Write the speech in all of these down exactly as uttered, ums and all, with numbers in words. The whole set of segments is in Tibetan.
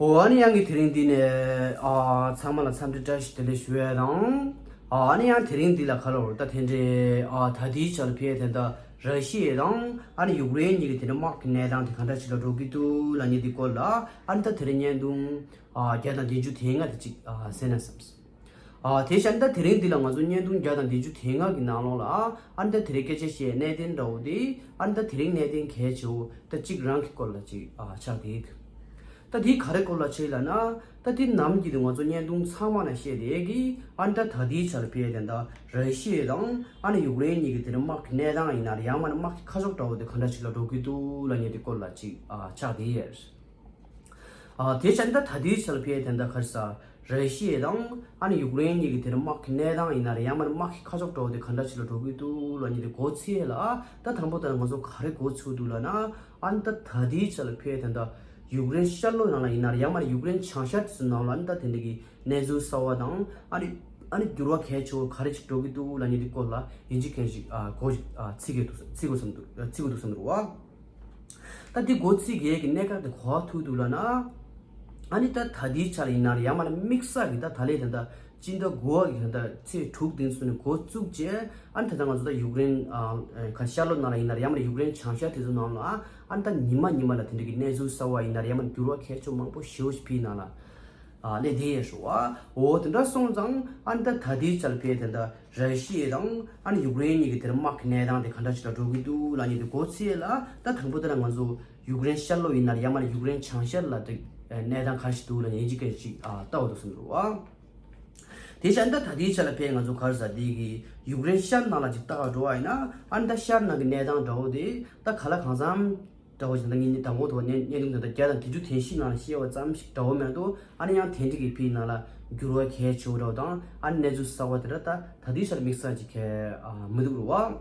ཨོ་ཨ་ནི་ཡང་གི་དེ་རིང་འདི་ནས་ཨ་ཚང་མ་ལ་འཚམས་འདྲི་བཀྲ་ཤིས་བདེ་ལེགས་ཞུ་ཡས་དང་། ཨ་ཨ་ནི་ཡང་དེ་རིང་འདི་ལ་ག་ལ་བར་ད་དེ་འདྲའི་ཨ་ད་ལྟའི་ཆར་ཕེ་དེ་འདྲ་ར་ཤི་ཡ་དང་ཨ་ནི་ཡུཀ་རེན་གཉིས་ཀྱི་དེ་འདྲ་དམག་གི་གནས་སྟངས་དེ་ག་འདྲ་ཞིག་ལ་འགྲོ་གི་འདུག་ལབ་མཁན་དེ་སྐོར་ལ་ཨ་ནི་ད་དེ་རིང་བརྙན་ཐུང་ཨ་བརྒྱ་དང་བདུན་ཅུ་དེ་ལྔ་དེ་ཅིག་ཨ་གསན་ན་བསམས། ཨ་དེ་བཞིན་ད་དེ་རིང་འདི་ལ་ང་ཚོ་བརྙན་ཐུང་བརྒྱ་དང་བདུན་ཅུ་དེ་ལྔ་གི་ནང་ལོགས་ལ་ཨ་ནི་ད་དེ་རིང་སྐད་ཆ་བཤད་གནད་དོན་འདྲ་བོ་དེ་ཨ་ནི་ད་དེ་རིང་གནད་དོན་གལ་ཆེ་བོ་ད་གཅིག་རང་གི་སྐོར་ལ་ཅིག་ཨ་ཆགས་བསྡད་ཡོད། ད་དེ་ག་རེ་སྐོར་ལ་བྱས་ལབ་ན། ད་དེ་ནམ་གྱི་དུས་ང་ཚོ་བརྙན་ཐུང་ཚང་མ་ན་བཤད་བསྡད་ཀྱི་ཨ་ནི་ད་ད་ལྟའི་ཆར་ཕེ་དེ་འདྲ་ར་ཤི་ཡ་དང་ཨ་ནི་ཡུཀ་རེན་གཉིས་ཀྱི་དེ་འདྲ་དམག་གི་གནས་སྟངས་ཡིན་ན་རེད། ཡང་མིན་ན་དམག་གི་ཁ་ཕྱོགས་འདྲ་བོ་དེ་ག་འདྲ་ཞིག་ལ་འགྲོ་གི་འདུག་ལབ་མཁན་དེ་སྐོར་ལ་ཅིག་ཨ་ཆགས་བསྡད་ཡོད། ཨ་དེ་བཞིན་ད་ད་ལྟའི་ཆར་ཕེ་དེ་འདྲ་ག་རེ་ཟ་ར་ཤི་ཡ་དང་ཨ་ནི་ཡུཀ་རེན་གཉིས་ཀྱི་དེ་འདྲ་དམག་གི་གནས་སྟངས་ཡིན་ན་རེད། ཡང་མིན་ན་དམག་གི་ཁ་ཕྱོགས་འདྲ་བོ་དེ་ག་འདྲ་ཞིག་ལ་འགྲོ་གི་འདུག་ལབ་མཁན་དེ་མགོ་ཚོས་ལ། ད་དང་པོ་ད་ང་ཚོ་ག་རེ་མགོ་ཚོས་འདུག་ལབ་ན། ཨ་ནི་ད་ད་ལྟའི་ཆར་ལ་ཕེ་དེ་འདྲ་ཡུཀ་རེན་ཤར་ལྷོ་ནང་ལ་ཡིན་ན་རེད། ཡང་མིན་ན་ཡུཀ་རེན་བྱང་ཤར་དེ་ཚོའི་ནང་ལ་ཨ་ནི་ད་དེ་འདྲ་གི་གནས་ཚུལ་གསར་བ་དང་ཨ་ནི་ཨ་ནི་འགྱུར་བ་གལ་ཆེ་བོ་ག་རེ་ཞིག་འགྲོ་གི་འདུག་ལབ་མཁན་དེ་སྐོར་ལ་ཡིན་གཅིག་མིན་གཅིག་ཨ་གོ་ཞིག་ཨ་ཚིག་གི་འདུག་ཚིག་གོ་བསམ་འདུག་ཚིག་གོ་འདུག་བསམ་འདུག་བ། ད་འདི་མགོ་ཚོས་ཡས་ཀྱི་གནད་འགག་དེ་ག་པར་ཐུག་འདུག་ལབ་ན། ཨ་ནི་ད་ད་ལྟའི་ཆར་ཡིན་ན་རེད། ཡང་མིན་ན་དམིགས་བསལ་གྱི་ད་ད་ལོའི་ད་ལྟ་སྤྱི་ཟླ་དགུ་པ་གི་ད་ལྟ་ཚེས་དྲུག་དེ་ཚོ་ནས་འགོ་བཙུགས་རྗེས་ཨ་ནི་ད་ལྟ་ང་ཚོ་ད་ཡུཀ་རེན་ཨ་ག་ཤར་ལྷོ་ནང་ལ་ཡིན་ན་རེད། ཡང་མིན་ན་ཡུཀ་རེན་བྱང་ཤར་དེ་ཚོ་ནང་ལ་ཨ་ནི་ད་ཉི་མ་ཉི་མ་ལ་དེ་འདྲ་གི་གནས་ཚུལ་གསར་བ་ཡིན་ན་རེད། ཡང་མིན་ན་འགྱུར་བ་གལ་ཆེ་མང་པོ་ཞེ་པོ་ཞིག་ཕེ་ནང་ལ་ཨ་སླེབས་བསྡད་ཡོད་རེད་བ། འོ་དེ་འདྲ་སོང་ཙང་ཨ་ནི་ད་ད་ལྟའི་ཆར་ཕེ་དེ་འདྲ་ར་ཤི་ཡ་དང་ཨ་ནི་ཡུཀ་རེན་གཉིས་ཀྱི་དེར་དམག་གི་གནས་སྟངས་དེ་ག་འདྲ་ཞིག་ལ་འགྲོ་གི་འདུག་ལབ་མཁན་དེ་མགོ་ཚོས་ལ། ད་དང་པོ་དེ་ལ་ང་ཚོ་ཡུཀ་རེན་ཤར་ལྷོ་ཡིན་ན་རེད། ཡང་མིན་ན་ཡུཀ་རེན་བྱང་ཤར་ལ་དེ་གནས་སྟངས་ག་རེ་ཞིག་འདུག་ལབ་ཡིན་གཅིག་མིན་གཅིག་ཨ་ལྟ་བ་འདུག་བསམ་འདུག་བ། དེ་བཞིན་ད་ད་ལྟའི་ཆ་ལ་ཕེ་ང་ཚོ་ག་རེ་ཟ་དེ་གི་ཡུཀ་རེན་ཤར་ནང་ལ་ཅིག་ལྟ་ག་འགྲོ་བ་ཡིན་ན་ཨ་ནི་ད་ཤར་ནང་གི་གནས་སྟངས་འདྲ་བོ་དེ་ད་ག་ལ་གང་འཚམ་འདྲ་བོ་ཞིག་ད་ངས་ནི་དང་པོ་དང་བརྙན་བརྙན་ཐུང་དེ་ད་བརྒྱ་དང་བདུན་ཅུ་དོན་བཞི་ནང་ལ་བཤད་པ་ཙམ་ཞིག་འདྲ་བོ་མེད་དོ། ཨ་ནི་ཡང་དེ་འདྲ་གི་ཕེ་ནང་ལ་འགྱུར་བ་གལ་ཆེ་བོ་འདྲ་བོ་དང་ཨ་ནི་གནས་ཚུལ་གསར་བ་དེ་འདྲ་ད་ད་ལྟའི་ཆར་དམིགས་བསལ་ཅིག་གལ་ཨ་མི་འདུག་རེད་བ།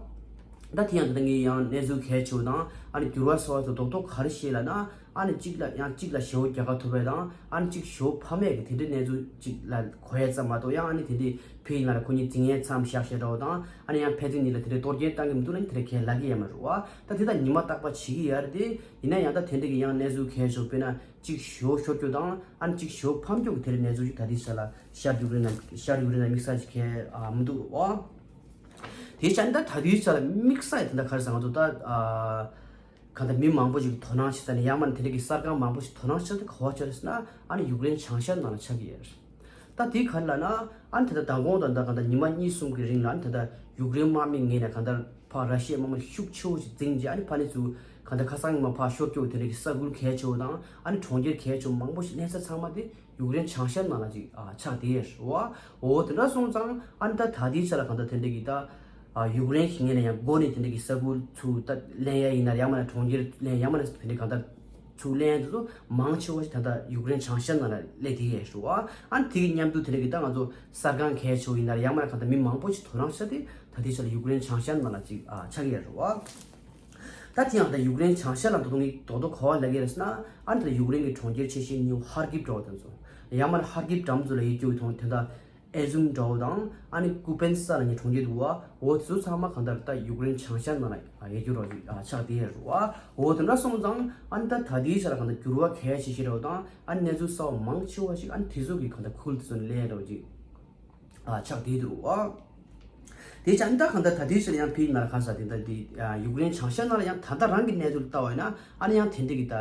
ད་དེ་ཡང་ད་ལྟ་ངས་ཡང་གནས་ཚུལ་གལ་ཆེ་བོ་དང་ཨ་ནི་འགྱུར་བ་གསར་བ་དེ་རྡོག་རྡོག་ག་རེ་ཤེས་ལབ་ན། ཨ་ནི་གཅིག་ལ་ཡང་གཅིག་ལ་ཞེ་པོ་རྒྱལ་ཁ་ཐོབ་པ་དང་ཨ་ནི་གཅིག་ཞེ་པོ་ཕམ་ཡས་ཀྱི་དེ་འདྲའི་གནས་ཚུལ་གཅིག་ལ་གོ་ཡས་ཙམ་མ་གཏོགས། ཡང་ཨ་ནི་དེ་འདྲའི་ཕེ་ཡིན་ན་ལ་ཁོ་གཉིས་འཛིང་ཡས་མཚམས་བཞག་བཞག་འདྲ་བོ་དང་ཨ་ནི་ཡང་ཕན་ཚུན་གཉིས་ལ་དེ་འདྲའི་གཏོར་སྐྱོན་བཏང་གི་མི་འདུག་ལབ་ནི་དེ་འདྲ་གལ་ལབ་ཀྱི་ཡོད་མ་རེད་བ། ད་དེ་ད་ཉི་མ་རྟག་པ་བྱེད་ཀྱི་ཡོད་རེད་དེ། ཡིན་ན་ཡང་ད་དེ་འདྲ་གི་ཡང་གནས་ཚུལ་གལ་ཆེ་བོ་དཔེར་ན་གཅིག་ཞེ་པོ་ཤོར་རྒྱུ་དང་ཨ་ནི་གཅིག་ཞེ་པོ་ཕམ་རྒྱུ་གི་དེ་འདྲའི་གནས་ཚུལ་ཞིག་ད་ལྟའི་ཆ་ལ་ཤར་ཡུཀ་རེན་ནང་ཤར་ཡུཀ་རེན་ནང་དམིགས་བསལ་ཅིག་གལ་ཨ་མི་འདུག་རེད་བ། དེ་བཞིན་ད་ད་ལྟའི་ཆ་ལ་དམིགས་བསལ་དེ་འདྲ་ག་རེ་ཟེར་ང་ཚོ་ད་ཨ། གང་ལྟར་མི་མང་པོ་ཞིག་དོ་སྣང་བྱེད་ས་ནས་ཡང་མིན་ན་དེ་འདྲ་གི་གསར་ཁང་མང་པོ་ཞིག་དོ་སྣང་བྱེད་ས་དེ་ག་པར་ཆགས་རེད་ཟེར་ན་ཨ་ནི་ཡུཀ་རེན་བྱང་ཤར་ནང་ལ་ཆགས་ཀྱི་ཡོད་རེད། ད་དེ་ག་རེ་ལབ་ན་ཨ་ནི་དེ་ལྟར་མདང་དགོང་དང་ད་གང་ལྟར་ཉི་མ་གཉིས་གསུམ་གྱི་རིང་ལ་ཨ་ནི་དེ་ལྟར་ཡུཀ་རེན་དམག་མི་ངོས་ནས་གང་ལྟར་ཕར་ར་ཤི་ཡའི་དམག་མི་ཤུགས་ཆེ་བོ་ཞིག་འཛིང་རྗེས་ཨ་ནི་ཕར་ནས་ཚུར་གང་ལྟར་ཁ་སང་ཉི་མ་ཕར་ཤོར་རྒྱུ་དེ་འདྲ་གི་ས་ཁུལ་གལ་ཆེ་བོ་དང་ཨ་ནི་གྲོང་ཁྱེར་གལ་ཆེ་བོ་མང་པོ་ཞིག་གནས་ས་ཚང་མ་དེ། ཡུཀ་རེན་བྱང་ཤར་ནང་ལ་ཅིག་ཨ་ཆགས་བསྡད་ཡོད་རེད་བ། འོ་དེ་འདྲ་སོང་ཙང་ཨ་ནི་ད་ད་ལྟའི་ཆ་ལ་གང་ལྟར་དེ་འདྲ་གི་ད་ཨ་ཡུཀ་རེན་གྱི་ངོས་ནས་ཡང་འགོ་ནས་དེ་འདྲ་གི་ས་ཁུལ་ཚུར་ད་ལེན་ཡ་ཡིན་ན་ཡང་མིན་ན་གྲོང་ཁྱེར་ལེན་ཡང་མིན་ན་དེ་འདྲ་གང་ལྟར་ཚུར་ལེན་ཡ་དེ་ཚོ་མང་ཆེ་བ་ཞིག་ད་ལྟ་ཡུཀ་རེན་བྱང་ཤར་ནང་ལ་སླེབས་བསྡད་ཡོད་རེད་བ། ཨ་ནི་དེ་གི་མཉམ་དུ་དེ་འདྲ་གི་ད་ང་ཚོ་གསར་ཁང་གལ་ཆེ་བོ་ཡིན་ན་ཡང་མིན་ན་གང་ལྟར་མི་མང་པོ་ཞིག་དོ་སྣང་བྱེད་ས་དེ་ད་ལྟའི་ཆ་ལ་ཡུཀ་རེན་བྱང་ཤར་ནང་ལ་ཅིག་ཨ་ཆགས་ཀྱི་ཡོད་རེད་བ། ད་དེ་ཡང་ད་ཡུཀ་རེན་བྱང་ཤར་ལ་ད་དུང་རྡོག་རྡོག་ག་པར་ལབ་ཀྱི་རེད་ཟེར་ན་ཨ་ནི་ད་ཡུཀ་རེན་གྱི་གྲོང་ཁྱེར་ཆེ་ཤོས་གཉིས་པོ་ཧར་ཀིབ་འདྲ་བོ་དེ་ཚོ། ཡང་མིན་ན་ཧར་ཀིབ་འགྲམ་ཚོ་ལ་ཡོད་རྒྱུ་གི་དོན་དེ་འདྲ་ཨེ་ཟུམ་འདྲ་བོ་དང་ཨ་ནི་ཀུ་པེན་ས་ལབ་མཁན་གྲོང་ཁྱེར་འདུག་བ། འོ་དེ་ཚོ་ཚང་མ་གང་ལྟར་ད་ཡུཀ་རེན་བྱང་ཤར་ནང་ལ་ཡོད་རྒྱུ་འདྲ་བོ་ཞིག་ཨ་ཆགས་བསྡད་ཡོད་རེད་བ། འོ་དེ་འདྲ་སོང་ཙང་ཨ་ནི་ད་ད་ལྟའི་ཆ་ལ་གང་ལྟར་འགྱུར་བ་གལ་ཆེ་ཤོས་འདྲ་བོ་དང་ཨ་ནི་གནས་ཚུལ་གསར་བ་མང་ཆེ་བ་ཞིག་ཨ་ནི་དེ་ཚོ་གི་གང་ལྟར་ཁུལ་དེ་ཚོ་ནས་སླེབས་འདྲ་བོ་ཅིག་ཨ་ཆགས་བསྡད་འདུག་བ། དེ་བྱས་ཨ་ནི་ད་གང་ལྟར་ད་ལྟའི་ཆར་ཡང་ཕེ་ནང་ལ་ག་རེ་ཟེར་དེ་འདྲ་དེ་ཡུཀ་རེན་བྱང་ཤར་ནང་ལ་ཡང་ད་ལྟ་རང་གི་གནས་ཚུལ་ལ་ལྟ་བ་ཡིན་ན་ཨ་ནི་ཡང་དེ་འདྲ་གི་ད་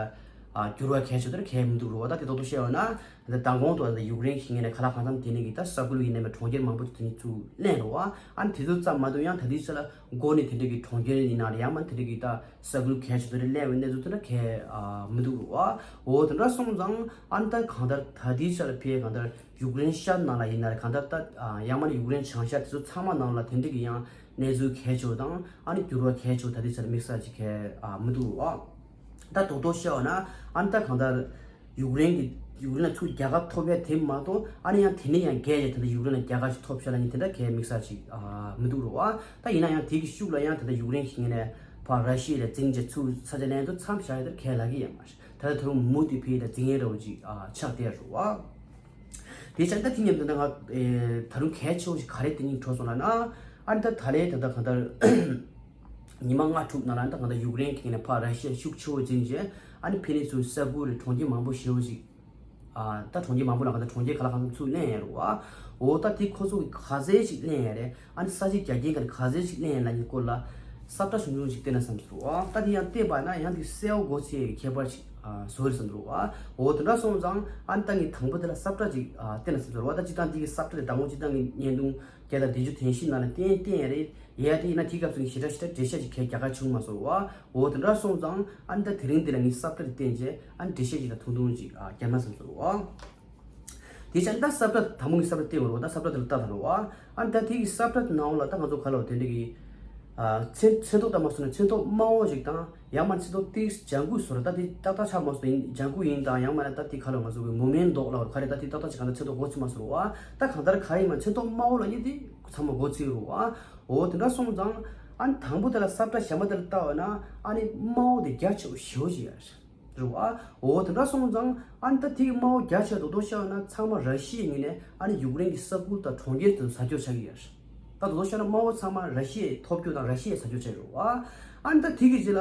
འགྱུར་བ་གལ་ཆེ་དེར་གལ་མི་འདུག་རེད་བ། ད་དེ་ཏོག་ཏོག་བཤད་པ་ན་ད་མདང་དགོང་དུ་ད་ཡུཀ་རེན་གྱི་ངོས་ནས་ག་ལ་གང་འཚམ་དེ་འདྲ་གི་ད་ས་ཁུལ་ཡིན་ནའི་མེད་གྲོང་ཁྱེར་མང་པོ་དེ་ཚོ་ཚུར་ལེན་རེད་བ། ཨ་ནི་དེ་ཚོ་ཙམ་མ་གཏོགས་ཡང་ད་ལྟའི་ཆར་ལ་འགོ་ནས་དེ་འདྲ་གི་གྲོང་ཁྱེར་ཡིན་ན་རེད། ཡང་མིན་དེ་འདྲ་གི་ད་ས་ཁུལ་གལ་ཆེ་དེར་ལེན་པའི་གནས་ཚུལ་དེ་འདྲ་གལ་མི་འདུག་རེད་བ། འོ་དེ་འདྲ་སོང་ཙང་ཨ་ནི་ད་གང་ལྟར་ད་ལྟའི་ཆར་ལ་ཕེ་གང་ལྟར། ཡུཀ་རེན་ཤར་ནང་ལ་ཡིན་ན་རེད། གང་ལྟར་ད་ཡང་མིན་ན་ཡུཀ་རེན་བྱང་ཤར་དེ་ཚོ་ཚང་མ་ནང་ལ་དེ་འདྲ་གི་ཡང་གནས་ཚུལ་གལ་ཆེ་བོ་དང་ཨ་ནི་འགྱུར་བ་གལ་ཆེ་བོ་ད་ལྟའི་ཆར་དམིགས་བསལ་ཅིག་གལ་མི་འདུག་བ། ད་རྡོག་རྡོག་བཤད་པ་ན་ཨ་ནི་ད་གང་ལྟར་ཡུཀ་རེན་གྱི་ཡུཀ་རེན་ལ་ཚུར་རྒྱལ་ཁ་ཐོབ་ཡ་དེ་མ་གཏོགས་ཨ་ནི་ཡང་དེ་ནས་ཡང་རྒྱལ་ཡ་དེ་འདྲ་ཡུཀ་རེན་ལ་རྒྱལ་ཁ་ཞིག་ཐོབ་ཤག་ལབ་མཁན་དེ་འདྲ་གལ་དམིགས་བསལ་ཅིག་མི་འདུག་རེད་བ། ད་ཡིན་ན་ཡང་དེ་གི་ཤུགས་ལ་ཡང་དེ་འདྲ་ཡུཀ་རེན་གྱི་ངོས་ནས་ཕར་ར་ཤི་ཡ་ལ་འཛིང་བྱས་ཚུར་ས་ཆ་ལེན་དུ་མཚམས་བཞག་ཡ་དེ་གལ་ལབ་ཀྱི་ཡོད་མ་རེད། ད་ལྟ་ད་རུང་མུ་མཐུད་ཕེ་ཡ་ལ་འཛིང་ཡ་འདྲ་བོ་ཅིག་ཆགས་བསྡད་རེད་བ། དེ་བྱས་ད་དེ་མཉམ་དུ་ད་ང་ཨེ་ད་རུང་གལ་ཆེ་བ་ཞིག་ག་རེ་དེ་ཉིད་འཕྲོ་སོང་ལབ་ན། ཨ་ནི་ད་ད་ལོའི་ད་ལྟ་གང་ལྟར་ཉི་མ་ལྔ་དྲུག་ནང་ལ་ད་གང་ལྟར་ཡུཀ་རེན་གྱི་ནས་ཕར་ར་ཤི་ཡ་ཤུགས་ཆེ་བོ་འཛིང་བྱས་ཨ་ནི་ཕེ་ནས་ཚུར་ས་ཁུལ་རེད་གྲོང་ཁྱེར་མང་པོ་ཞེ་བོ་ཞིག་ ཨ་ད་གྲོང་ཁྱེར་མང་པོ་ལ་ག་ད་གྲོང་ཁྱེར་ག་ལ་གང་འཚམས་ཚུར་ལེན་ཡ་རེད་བ། འོ་ད་དེ་ཁོ་ཚོ་གི་ག་ཚད་ཅིག་ལེན་ཡ་རེད། ཨ་ནི་ས་ཆ་རྒྱ་སྐྱེད་ག་ལ་ག་ཚད་ཅིག་ལེན་ཡ་ལ་ནི་སྐོར་ལ་ས་བཀྲ་ཞིབ་ཉུང་ཅིག་བལྟས་ན་བསམ་སོང་བ། ད་དེ་ཡང་བལྟས་པ་ན་ཡང་དེ་གསལ་བོ་གོ་ཚེ་ཁྱད་པར་ཅིག་ཨ་བཟོ་རེད་བསམ་སོང་བ། འོ་དེ་འདྲ་སོང་ཙང་ཨ་ནི་ད་ངས་དང་པོ་དེ་ལ་ས་བཀྲ་ཅིག་ཨ་བལྟས་ན་བསམ་སོང་བ། ད་སྤྱིར་བཏང་དེ་གི་ས་བཀྲ་དེ་དང་པོ་སྤྱིར་བཏང་གི་བརྙན་ཐུང་རྒྱ་དང་བདུན་ཅུ་དོན་བཞི་ནང་ལ་བསྟན་བསྟན་ཡ་རེད། ཡ་དེ་ཡིན་ན་དེའི་སྐབས་སུ་ངས་ཞེ་དྲག་ཞེ་དྲག་འགྲེལ་བཤད་ཅིག་གས་རྒྱག་ག་བྱུང་མ་སོང་བ། འོ་དེ་འདྲ་སོང་ཙང་ཨ་ནི་ད་དེ་རིང་འདི་ལ་ངས་ས་བཀྲ་དེ་བསྟན་རྗེས་ཨ་ནི་འགྲེལ་བཤད་ཅིག་ད་ཐུང་ཐུང་ཅིག་ཨ་རྒྱག་ན་བསམ་སོང་བ། དེ་བྱས་ད་ས་བཀྲ་དང་པོ་ངས་ས་བཀྲ་བལྟས་པ་རེད་བ། ད་ས་བཀྲ་དེ་ལ་ལྟ་དང་རེད་བ། ཨ་ནི་ད་དེ་གི་ས་བཀྲ་དེ་ནང་ལ་ད་ང་ཚོ་ག་ལ་བ་དེ་འདྲ་གི་ཨ་མཚན་མཚན་ཐོག་ལྟ་མ་སོང་ན་མཚན་ཐོག་དམའ་བོ་ཞིག་དང་ཡང་མ་མཚན་ཐོག་ཏིག་ལྗང་ཁུ་བཟོ་ར། ད་དེ་ཏག་ཏག་ཆགས་མ་སོང་ཡིན། ལྗང་ཁུ་ཡིན་དང་ཡང་མ་ན་ད་དེ་ག་ལ་ང་ཚོ་གི་མུ་མེན་མདོག་ལ་བ་ག་རེ་ད་དེ་ཏག་ཏག་ཅིག་གང་ལྟར་མཚན་ཐོག་གོ་ཚིག་མ་སོང་བ། ད་གང་ལྟར་ག་ཡིན་མ་མཚན་ཐོག་དམའ་བོ་ལ་ནི་དེ་ཚང་མ་གོ་ཚིག་རེད་བ། འོ་དེ་འདྲ་སོང་ཙང་ཨ་ནི་དང་པོ་དེ་ལ་ས་བཀྲ་ཞན་མ་དེ་ལ་ལྟ་བ་ན་ཨ་ནི་དམའ་བོ་དེ་རྒྱ་ཆེ་བོ་ཞེ་བོ་ཅིག་ཡ་རེད་བ། འོ་དེ་འདྲ་སོང་ཙང་ཨ་ནི་ད་དེ་གི་དམའ་བོ་རྒྱ་ཆེ་དོ་དོ་ཤར་ན་ཚང་མ་ར་ཤི་ཡའི་ངོས་ནས་ཨ་ནི་ཡུཀ་རེན་གྱི་ས་ཁུལ་དང་གྲོང་ཁྱེར་དེ་ཚོ་ཟ་སྐྱོར་བྱ་གི་ཡོད་རེད། ད་དོ་དོ་ཤར་ན་དམའ་བོ་ཚང་མ་ར་ཤི་ཡའི་ཐོབ་སྐྱོར་དང་ར་ཤི་ཡའི་ཟ་སྐྱོར་བྱ་གི་རེད་བ། ཨ་ནི་ད་དེ་གི་རྗེས་ལ་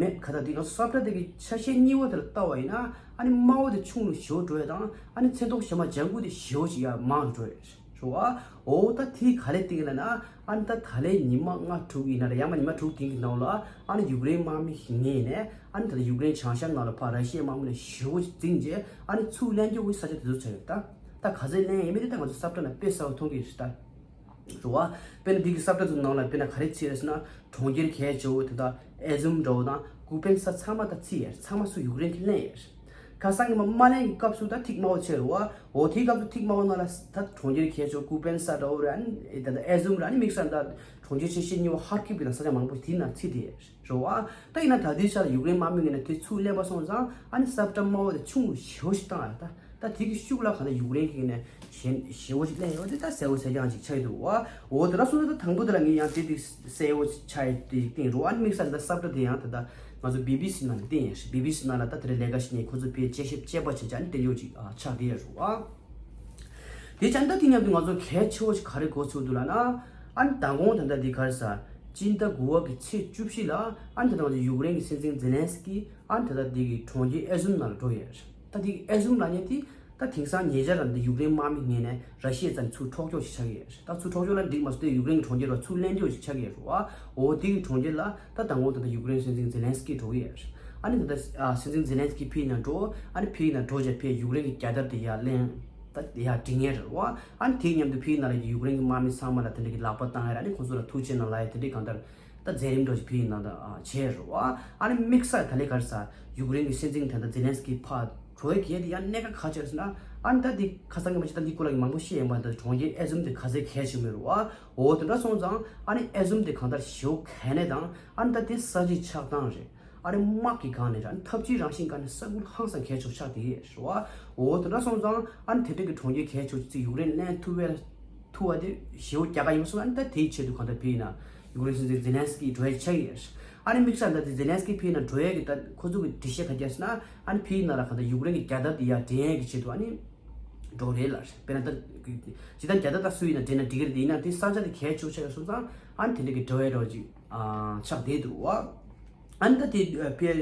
མེད་ག་ད་དེ་ང་ཚོ་ས་བཀྲ་དེ་གི་ཆ་ཤས་གཉིས་པོ་དེ་ལ་ལྟ་བ་ཡིན་ན་ཨ་ནི་དམའ་བོ་དེ་ཆུང་རུ་ཞེ་བོ་འགྲོ་ཡ་དང་ཨ་ནི་མཚན་ཐོག་ཞན་མ་ལྗང་ཁུ་དེ་ཞེ་བོ་ཞིག་ཡར་མང་རུ་འགྲོ་ཡ་རེད། རེད་བ། འོ་ད་དེ་ག་ལེ་སྟེང་ལ་ན་ཨ་ནི་ད་ད་ལེ་ཉི་མ་ལྔ་དྲུག་ཡིན་ན་རེད། ཡང་མ་ཉི་མ་དྲུག་སྟེང་གི་ནང་ལ་ཨ་ནི་ཡུཀ་རེན་དམག་མི་ཞིག་ངེས་ནས་ཨ་ནི་ད་ལྟ་ཡུཀ་རེན་བྱང་ཤར་ནང་ལ་ཕར་ར་ཤི་ཡའི་དམག་མི་ལ་ཞེ་བོ་ཅིག་འཛིང་རྗེས་ཨ་ནི་ཚུར་ལེན་རྒྱུ་བའི་ས་ཆ་དེ་ཚོ་ཆགས་ཡོད། ད་ད་ག་ཚོད་ལེན་ཡས་མེད་དེ་ད་ང་ཚོ་ས་བཀྲ་ན་དཔེ་གསལ་བོ་མཐོང་གི་རེད་ད། རེད་བ། དཔེར་ན་འདི་གི་ས་བཀྲ་ཚོ་ནང་ལ་དཔེར་ན་ག་རེ་བྲིས་རེད་ཟེར་ན་གྲོང་ཁྱེར་གལ་ཆེ་བོ་དེ་དག་ཨེ་ཟུམ་འདྲ་བོ་དང་ཀུ་པེན་ས་ཚང་མ་ད་བརྩིས་ཡས་ཚང་མ་སུ་ཡུཀ་རེན་གྱིས་ལེན་ཡས། ཁ་སང་གི་མ་མ་ལེན་གྱི་སྐབས་སུ་ད་ཐིག་དམར་བོ་ཆེ་རུ་བ། འོ་དེའི་སྐབས་སུ་ཐིག་དམར་བོ་ནང་ལ་ད་གྲོང་ཁྱེར་གལ་ཆེ་བོ་ཀུ་པེན་ས་འདྲ་བོ་རེད། ཨ་ནི་ད་ད་ཨེ་ཟུམ་རེད། ཨ་ནི་དམིགས་བསལ་ད་གྲོང་ཁྱེར་ཆེ་ཤོས་གཉིས་པོ་ཧར་ཀིབ་ཀྱི་ད་ས་ཆ་མང་པོ་དེའི་ནང་བརྩིས་ཏེ་རེད་བ། ད་ཡིན་ན་ད་ལྟའི་ཆར་ལ་ཡུཀ་རེན་དམག་མི་ངོས་ནས་དེ་ཚུར་ལེན་པ་སོང་ཙང་ཨ་ནི་ས་བཀྲ་དམར་བོ་དེ་ཆུང་རུ་ཞེ་བོ་ཞིག་བཏང་ཡ་ད། ད་དེ་གི་ཤུགས་ལ་ག་ད་ཡུཀ་རེན་གྱི་ནས་ཞེ་ཞེ་བོ་ཞིག་ལེན་ཡོད་དེ་ད་གསལ་བོ་གསལ་རྐྱང་ཅིག་ཆགས་ཀྱི་འདུག་བ། འོ་དེ་འདྲ་སོང་ཙང་ད་དང་པོ་དེ་ལ་ངས་ཡང་དེ་དེ་གསལ་བོ་ཆགས་ཡོད་དེ་སྟེང་རུ་ཨ་ནི་དམིགས་བསལ་ད་ས་བཀྲ་དེ་ཡང་ད་ད་ང་ཚོ་བི་བི་སི་ནང་ལ་བསྟན་ཡོད་རེད། བི་བི་སི་ནང་ལ་ད་དེ་རིང་ལས་ཀ་བྱེད་མཁན་ཁོ་ཚོ་དཔེ་དཔྱད་ཞིབ་དཔྱད་པ་བྱེད་བྱ་ནི་བསྟན་ཡོད་ཅིག་ཨ་ཆགས་བསྡད་ཡོད་རེད་བ། དེ་ཙང་ད་དེ་མཉམ་དུ་ང་ཚོ་གལ་ཆེ་བོ་ཞིག་ག་རེ་གོ་ཚུགས་འདུག་ལབ་ན། ཨ་ནི་མདང་དགོང་ད་ལྟ་འདི་ག་རེ་ཟ། སྤྱི་ཟླ་དགུ་པ་གི་ཚེས་བཅུ་བཞི་ལ་ཨ་ནི་ད་ལྟ་ང་ཚོ་ཡུཀ་རེན་གྱི་སྲིད་འཛིན་ཛེ་ལན་སི་ཀི་ཨ་ནི་ད་ལྟ་འདི་གི་གྲོང་ཁྱེར་ཨེ་ཟུམ་ནང་ལ་འགྲོ་ཡོད་རེད། ད་འདི་ཨེ་ཟུམ་ལབ་མཁན་དེ་ད་དེང་སང་ཉེ་ཆར་ལ་འདི་ཡུཀ་རེན་དམག་མི་ངོས་ནས་ར་ཤི་ཡའི་རྩ་ནས་ཚུར་འཕྲོག་རྒྱུ་ཞིག་ཆགས་ཀྱི་ཡོད་རེད། ད་ཚུར་འཕྲོག་རྒྱུ་ལ་འགྲིག་མ་སོང་དེ་ཡུཀ་རེན་གྱི་གྲོང་ཁྱེར་བ་ཚུར་ལེན་རྒྱུ་ཞིག་ཆགས་ཀྱི་ཡོད་རེད་བ། འོ་དེ་གི་གྲོང་ཁྱེར་ལ་ད་མདང་དགོང་ད་ལྟ་ཡུཀ་རེན་སྲིད་འཛིན་ཛེ་ལན་སི་ཀི་འགྲོ་གི་ཡོད་རེད། ཨ་ནི་ད་ལྟ་ཨ་སྲིད་འཛིན་ཛེ་ལན་སི་ཀི་ཕིའི་ནང་འགྲོ། ཨ་ནི་ཕིའི་ནང་འགྲོ་བྱས་ཕིའི་ཡུཀ་རེན་གྱི་རྒྱལ་དར་དེ་ཡར་ལེན། ད་ཡར་སྒྲེང་ཡས་རེད་བ། ཨ་ནི་དེའི་མཉམ་དུ་ཕིའི་ནང་ལ་ཡུཀ་རེན་གྱི་དམག་མི་ཚང་མ་ལ་དེ་འདྲ་གི་ལག་པ་བཏང་ཡས་རེད། ཨ་ནི་ཁོང་ཚོ་ལ་ཐུགས་རྗེ་གནང་ལབ་ཡས་དེ་འདྲའི་གང་ལྟར་ད་མཛད་རིམ་འདྲ་ཞིག་ཕིའི་ནང་ད་ཨ་བྱས་རེད་བ། ཨ་ནི་དམིགས་བསལ་ད་ལས་ག་རེ་ཟ་ཡུཀ་རེན་གྱི་སྲིད་འཛིན་ད་ལྟ་ཛེ་ལན་སི་ཀི་ཕར་འགྲོ་ཡས་ཀྱི་ཡས་དེ་ཡང་གནད་འགག་ག་ཅིག་རེད་ཟེར་ན། ཨ་ནི་ད་འདི་ཁ་སང་གི་མ་ཅིག་ད་འདི་སྐོར་ལ་གི་མང་པོ་བཤད་ཡོང་བ་ད་གྲོང་ཁྱེར་ཨེ་ཟུམ་དེ་ག་ཚད་གལ་ཆེ་མེད་རེད་བ། འོ་དེ་འདྲ་སོང་ཙང་ཨ་ནི་ཨེ་ཟུམ་དེ་གང་ལྟར་ཞེ་པོ་གལ་གནད་དང་ཨ་ནི་ད་དེ་ས་ཆའི་ཆགས་སྟངས་རེད། ཨ་ནི་དམག་གི་སྒང་ནས་ར་ཨ་ནི་འཐབ་ཇུས་རང་བཞིན་སྒང་ནས་ས་ཁུལ་ཧང་སང་གལ་ཆེ་བོ་ཆགས་བསྡད་ཡོད་རེད་བ། འོ་དེ་འདྲ་སོང་ཙང་ཨ་ནི་དེ་འདྲ་གི་གྲོང་ཁྱེར་གལ་ཆེ་བོ་ཅིག་ཡུཀ་རེན་ལེན་ཐུབ་པའི་ཐུབ་པ་དེ་ཞེ་པོ་རྒྱལ་ཁ་ཡིན་པ་སོང་། ཨ་ནི་ད་དེའི་ཆེད་དུ་གང་ལྟར་ཕིའི་ནང་ཡུཀ་རེན་སྲིད་འཛིན་ཛེ་ལན་སི་ཀི་འགྲོ་ཡས་ཆགས་ཡོད་རེད། ཨ་ནི་དམིགས་བསལ་ད་དེ་ཛེ་ལན་སི་ཀི་ཕིའི་ནང་འགྲོ་ཡས་ཀྱི་ད་ཁོ་ཚོ་གི་འགྲེལ་བཤད་ག་རེ་བརྒྱབ་ཟེར་ན། ཨ་ནི་ཕིའི་ནང་ལ་གང་ལྟར་ཡུཀ་རེན་གྱི་རྒྱལ་དར་དེ་ཡར་སྒྲེང་ཡས་ཀྱི་ཆེད་དུ་ཨ་ནི་འགྲོ་རེད་ལ། དཔེར་ན་ད་ཇི་ལྟར་རྒྱལ་དར་ད་སུ་ཡིན་ན་སྒྲེང་ན་འགྲིག་གི་རེད། དེ་ཡིན་ན་དེ་ས་ཆ་དེ་གལ་ཆེ་བོ་ཆགས་ཡོད་སོང་ཙང་ཨ་ནི་དེ་འདྲ་གི་འགྲོ་ཡས་འདྲ་བོ་ཅིག་ཨ་ཆགས་བསྡད་འདུག་བ། ཨ་ནི་ད་དེ་ཕར་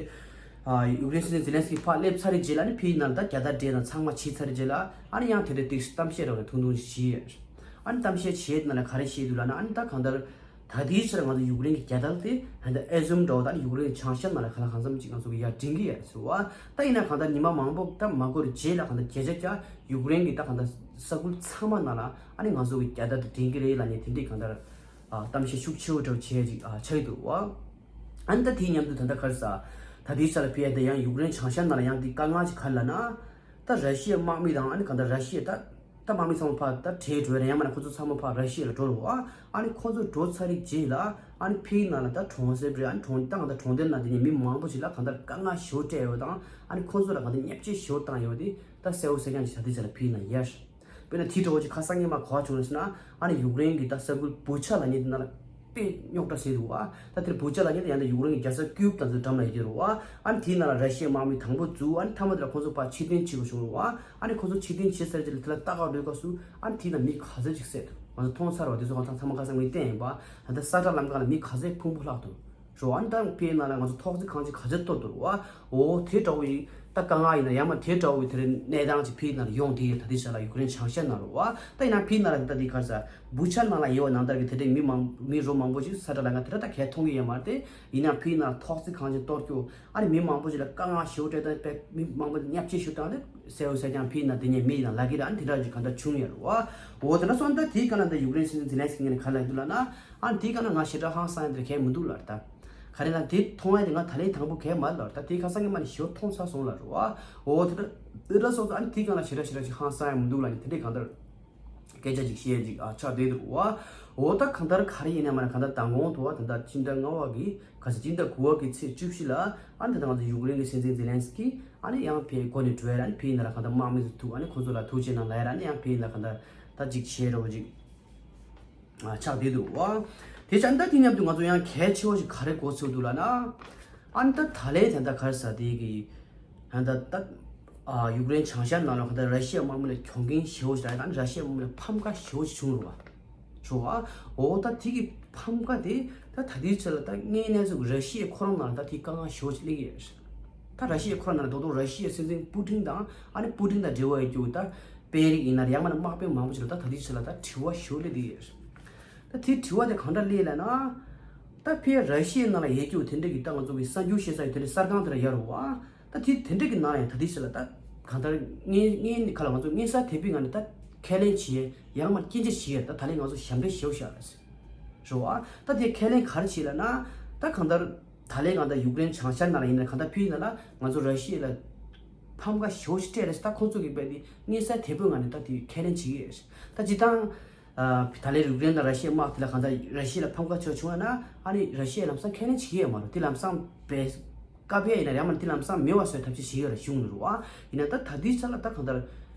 ཡུཀ་རེན་སྲིད་འཛིན་ཛེ་ལན་སི་ཀི་ཕར་སླེབས་ཚར་རེད་རྗེས་ལ་ཨ་ནི་ཕིའི་ནང་ལ་ད་རྒྱལ་དར་སྒྲེང་དང་ཚང་མ་བྱས་ཚར་རེད་རྗེས་ལ་ཨ་ནི་ཡང་དེ་འདྲ་ཏིག་གཏམ་བཤད་འདྲ་བོ་ཐུང་ཐུང་ཞིག་བྱས་ཡོད། ཨ་ནི་གཏམ་བཤད་བྱས་ནང་ལ་ག་རེ་བཤད་འདུག་ལབ་ན། ཨ་ནི་ད་གང་ལྟར་ད་ལྟའི་ཆར་ང་ཚོ་ཡུཀ་རེན་གྱི་རྒྱལ་དར་དེ་ད་ལྟ་ཨེ་ཟུམ་འདྲ་བོ་ད་ནི་ཡུཀ་རེན་གྱི་བྱང་ཤར་ནང་ལ་ག་ལ་གང་འཚམ་ཅིག་ང་ཚོ་གི་ཡར་སྒྲེང་གི་ཡོད་ཟེར་བ། ད་ཡིན་ན་གང་ལྟར་ཉི་མ་མང་པོ་ད་མ་འགོར་རྗེས་ལ་གང་ལྟར་བརྒྱ་ཆ་བརྒྱ་ཡུཀ་རེན་གྱི་ད་གང་ལྟར་ས་ཁུལ་ཚང་མ་ནང་ལ་ཨ་ནི་ང་ཚོ་གི་རྒྱལ་དར་དེ་སྒྲེང་གི་རེད་ལབ་ནས་དེ་འདྲའི་གང་ལྟར་ཨ་གཏམ་བཤད་ཤུགས་ཆེ་བོ་འདྲ་བོ་བྱས་ཅིག་ཨ་ཆགས་ཀྱི་འདུག་བ། ཨ་ནི་ད་དེའི་མཉམ་དུ་ད་ལྟ་ག་རེ་ཟ། ད་ལྟའི་ཆར་ལ་ཕར་ཡ་ད་ཡང་ཡུཀ་རེན་བྱང་ཤར་ནང་ལ་ཡང་དེ་དཀའ་ངལ་ཅིག་ག་རེ་ལབ་ན། ད་ར་ཤི་ཡའི་དམག་མི་དང་ཨ་ནི་གང་ལྟར་ར་ཤི་ཡ་ད་ད་དམག་མི་ཚང་མ་ཕར་ད་བྲོས་འགྲོ་རེད། ཡང་མིན་ན་ཁོ་ཚོ་ཚང་མ་ཕར་ར་ཤི་ཡ་ལ་འགྲོ་རེད་བ། ཨ་ནི་ཁོ་ཚོ་འགྲོ་ཚར་རེད་རྗེས་ལ་ཨ་ནི་ཕིའི་ནང་ལ་ད་གྲོང་གསེབ་རེད། ཨ་ནི་གྲོང་ད་གང་ལྟར་གྲོང་རྡལ་ནང་དེ་ནས་མི་མང་པོ་ཞིག་ལ་གང་ལྟར་དཀའ་ངལ་ཞེ་པོ་སྤྲད་ཡོད་དང་ཨ་ནི་ཁོ་ཚོ་ལ་གང་ལྟར་བརྙས་བཅོས་ཞེ་པོ་བཏང་ཡོད་དེ་ད་གསལ་བོ་གསལ་རྐྱང་ཅིག་ད་ལྟའི་ཆར་ལ་ཕིའི་ནང་ཡོད་རེད། དཔེར་ན་དེ་འདྲ་བོ་ཅིག་ཁ་སང་ཉི་མ་ག་བ་བྱུང་རེད་ཟེར་ན། ཨ་ནི་ཡུཀ་རེན་གྱི་ད་ས་ཁུལ་བུ་ཆ་ལབ་མཁན་དེ་ནང་ལ་དཔེ་རྙོག་དྲ་ཟེར་འདུག་བ། ད་དེར་བུ་ཆ་ལབ་མཁན་དེ་ཡང་ད་ཡུཀ་རེན་གྱི་རྒྱལ་ས་ཀིབ་དང་ཚོའི་འགྲམ་ལ་ཡོད་ཀྱི་རེད་བ། ཨ་ནི་དེའི་ནང་ལ་ར་ཤི་ཡའི་དམག་མི་དང་པོ་འཛུལ། ཨ་ནི་མཐའ་མ་དེ་ལ་ཁོང་ཚོ་ཕར་ཕྱིར་འཐེན་བྱེད་དགོས་བྱུང་རེད་བ། ཨ་ནི་ཁོང་ཚོ་ཕྱིར་འཐེན་བྱེད་ཚར་རྗེས་ལ་དེ་ལ་ལྟ་ག་འགྲོའི་སྐབས་སུ་ཨ་ནི་དེའི་ནང་མི་ག་ཚོད་ཅིག་བསད་འདུག་ང་ཚོ་མཐོང་ཚར་བ། དེ་ཚོ་ང་ཚོ་ཚང་མ་ཁ་སང་ངས་བལྟས་ཡིན་པ། ད་ལྟ་ས་ཁྲ་ལམ་ཁ་ལ་མི་ག་ཚོད་ཕུང་པོ་ལྷག་འདུག་རོ། ཨ་ནི་ད་ཕིའི་ནང་ལ་ང་ཚོ་ཐོག་བརྩེགས་ཁང་ཆེན་ག་ཚོད་གཏོར་འདུག་རོ། ཨ་འོ་དེ་འདྲ་བོ་ཡིན། ད་དཀའ་ངལ་ཡིན་ན་ཡང་མ་དེ་འདྲ་བོའི་དེ་རིང་གནས་སྟངས་ཅིག་ཕི་ནང་ལ་ཡོང་དེ་ཡོད། ད་དེ་ཆ་ལ་ཡུཀ་རེན་བྱང་ཤར་ནང་ལ་བ་ད་ཡིན་ན་ཕི་ནང་ལ་ད་དེ་ག་ས་བུ་ཆ་ནང་ལ་ཡོད་ནང་ལྟར་གྱི་དེ་འདྲའི་མི་མང་མི་རོ་མང་པོ་ཞིག་ས་ཁྲ་ལ་ང་དེ་འདྲ་ད་གས་མཐོང་གི་ཡོད་མ་རེད་དེ། ཡིན་ན་ཕི་ནང་ཐོག་བརྩེགས་གང་ཅིག་གཏོར་རྒྱུ་ཨ་ནི་མི་མང་པོ་ཞིག་ལ་དཀའ་ངལ་ཞེ་པོ་སྤྲད་སྟངས་དཔེ་མི་མང་པོ་བརྙས་བཅོས་ཞུ་སྟངས་དེ་གསལ་བོ་གསལ་རྐྱང་ཕི་ནང་དེ་ཉིད་མི་ཡིན་ན་ལབ་ཀྱི་རེད། ཨ་ནི་དེ་འདྲ་ཅིག་གང་འདྲ་བྱུང་ཡོད་རེད་བ། འོ་དེ་འདྲ་སོང་ད་དེའི་སྒང་ལ་ད་ཡུཀ་རེན་སྲིད་འཛིན་ཛེ་ལན་སི་ཀི་ངོས་ནས་ག་ལབ་འདུག་ལབ་ན། ཨ་ནི་དེའི་སྒང་ལ་ང་ཞེ་དྲག་ཧང་སང་ཡ་དེ་གས་མི་འདུག་ལབ་རེད་ད། ག་རེ་ན་དེ་མཐོང་ཡ་དེ་ང་ད་ལན་དང་པོ་གས་མ་རེད་ལབ་རེད་ད། དེ་ཁ་སང་གི་མ་ནི་ཞེ་པོ་མཐོང་ཚར་སོང་ལབ་རེད་བ། འོ་དེ་འདྲ་དེ་འདྲ་སོང་ཙང་ཨ་ནི་དེའི་སྒང་ལ་ཞེ་དྲག་ཞེ་དྲག་ཅིག་ཧང་སང་ཡ་མི་འདུག་ལབ་ནི་དེ་འདྲའི་གང་ལྟར་སྐད་ཆ་ཅིག་བཤད་ཅིག་ཨ་ཆགས་བསྡད་འདུག་བ། འོ་ད་གང་ལྟར་ག་རེ་ཡིན་ན་མ་ན་གང་ལྟར་མདང་དགོང་དུ་བ་ད་ལྟ་སྤྱི་ཟླ་ལྔ་བ་གི་ག་ས་སྤྱི་ཟླ་དགུ་བ་གི་ཚེས་བཅུ་བཞི་ལ་ཨ་ནི་ད་ང་ཚོ་ཡུཀ་རེན་གི་སྲིད་འཛིན་ཛེ་ལན་སི་ཀི་ཨ་ནི་ཡང་ཕེ་གོ་ནས་བྲོས་ར་ཨ་ནི་ཕེ་ཡིན་ན་ར་གང་ལྟར་དམག་མི་ཚོ་ཐུག་ཨ་ནི་ཁོ་ཚོ་ལ་ཐུག་ཆེ་ན་ལ་ཡ་ར་ཨ་ནི་ཡང་ཕེ་ཡིན་ན་གང་ལྟར་ད་ཅིག་བྱེད་རོགས་ཅིག་ཆགས་བསྡད་འདུག་བ། དེ་ཆ་ད་དེ་མཉམ་དུ་ང་ཚོ་ཡང་གལ་ཆེ་བ་ཞིག་ག་རེ་གོ་ཚོད་འདུག་ལབ་ན། ཨ་ནི་ད་ད་ལན་ད་ལྟ་ག་རེ་ཟ་དེ་གི་ད་ལྟ་ད་ཨ་ཡུཀ་རེན་བྱང་ཤར་ནང་ལ་ག་ད་ར་ཤི་ཡ་དམག་མི་ལ་གྱོང་གུན་ཞེ་པོ་ཞིག་ད་ད་ར་ཤི་ཡ་དམག་མི་ལ་ཕམ་ཁ་ཞེ་པོ་ཞིག་བྱུང་རུ་བ། ཞུ་བ། འོ་ད་དེ་གི་ཕམ་ཁ་དེ་ད་ད་དེའི་ཆ་ལ་ད་དངོས་གནས་ཚུགས་ར་ཤི་ཡ་ཁོ་རང་ནང་ལ་ད་དེ་དཀའ་ངལ་ཞེ་པོ་ཞིག་སླེབས་ཡོད། ད་ར་ཤི་ཡ་ཁོ་རང་ནང་ལ་རྡོག་རྡོག་ར་ཤི་ཡ་སྲིད་འཛིན་པུ་ཏིན་དང་ཨ་ནི་པུ་ཏིན་དང་འབྲེལ་བ་ཡོད་རྒྱུ་ད། དཔོན་རིགས་ཡིན་ན་ཡང་མིན་ན་དམག་དཔོན་མང་པོ་ཞིག་ལ་ད་ད་ལྟའི་ཆ་ལ་ད་དྲི་བ་ཞུ་སླེབས་བསྡད་ཡོད། ད་དེ་དྲི་བ་དེ་གང་འདྲ་སླེབས་ལབ་ན། ད་ཕར་ར་ཤི་ཡའི་ནང་ལ་ཡོད་རྒྱུ་དེ་འདྲ་གི་ད་ང་ཚོ་གི་གསར་འགྱུར་བཤད་ས་ཡོད་དེ་འདྲའི་གསར་ཁང་དེ་འདྲ་ཡོད་རེད་བ། ད་དེ་དེ་འདྲ་གི་ནང་ལ་ཡང་ད་ལྟའི་ཆ་ལ་ད་གང་ལྟར་ངའི་ངའི་ཁ་ལ་ང་ཚོ་སྔོན་ས་དེ་བས་ང་ནི་ད་ཁས་ལེན་བྱེད་ཡང་མ་སྐྱོན་བརྗོད་བྱེད་ཡ་ད་ད་ལན་ང་ཚོ་ཞབས་འདྲེན་ཞེ་པོ་བཞག་རེད། རེད་བ། ད་དེ་ཁས་ལེན་ག་རེ་བྱེད་ལབ་ན། ད་གང་ལྟར་ད་ལན་གང་ལྟར་ཡུཀ་རེན་བྱང་ཤར་ནང་ལ་ཡིན་ན་གང་ལྟར་ཕུལ་ཡིན་ན་ལ་ང་ཚོ་ར་ཤི་ཡ་ལ་ཕམ་ཁ་ཞེ་པོ་ཞིག་སྤྲད་རེད། ད་ཁོང་ཚོ་གི་དཔེ་དེ་སྔོན་ས་དེ་བས་ང་ནི་ད་དེ་ཁས་ལེན་བྱེད་ཀྱི་ཡོད། ད་སྤྱིར་བཏང་། ཨ། ད་ལན་ཡུཀ་རེན་དང་ར་ཤི་ཡའི་དམག་དེ་ལ་གང་ལྟར་ར་ཤི་ཡ་ལ་ཕམ་ཁ་ཆེ་བྱུང་བ་ན་ཨ་ནི་ར་ཤི་ཡས་ལམ་སང་ཁས་ལེན་བྱེད་ཀྱི་ཡོད་མ་རེད། དེ་ལམ་སང་བས་བཀའ་ཕེབས་ཡིན་ན་ཡང་མ་དེ་ལམ་སང་མེད་པ་བཟོས་ཐབས་ཤིག་བྱེད་ཀྱི་ཡོད་རེད་གཞུང་ནས་རེད་བ། ཡིན་ན་ད་ད་ལྟའི་ཆ་ལ་ད་གང་ལྟར་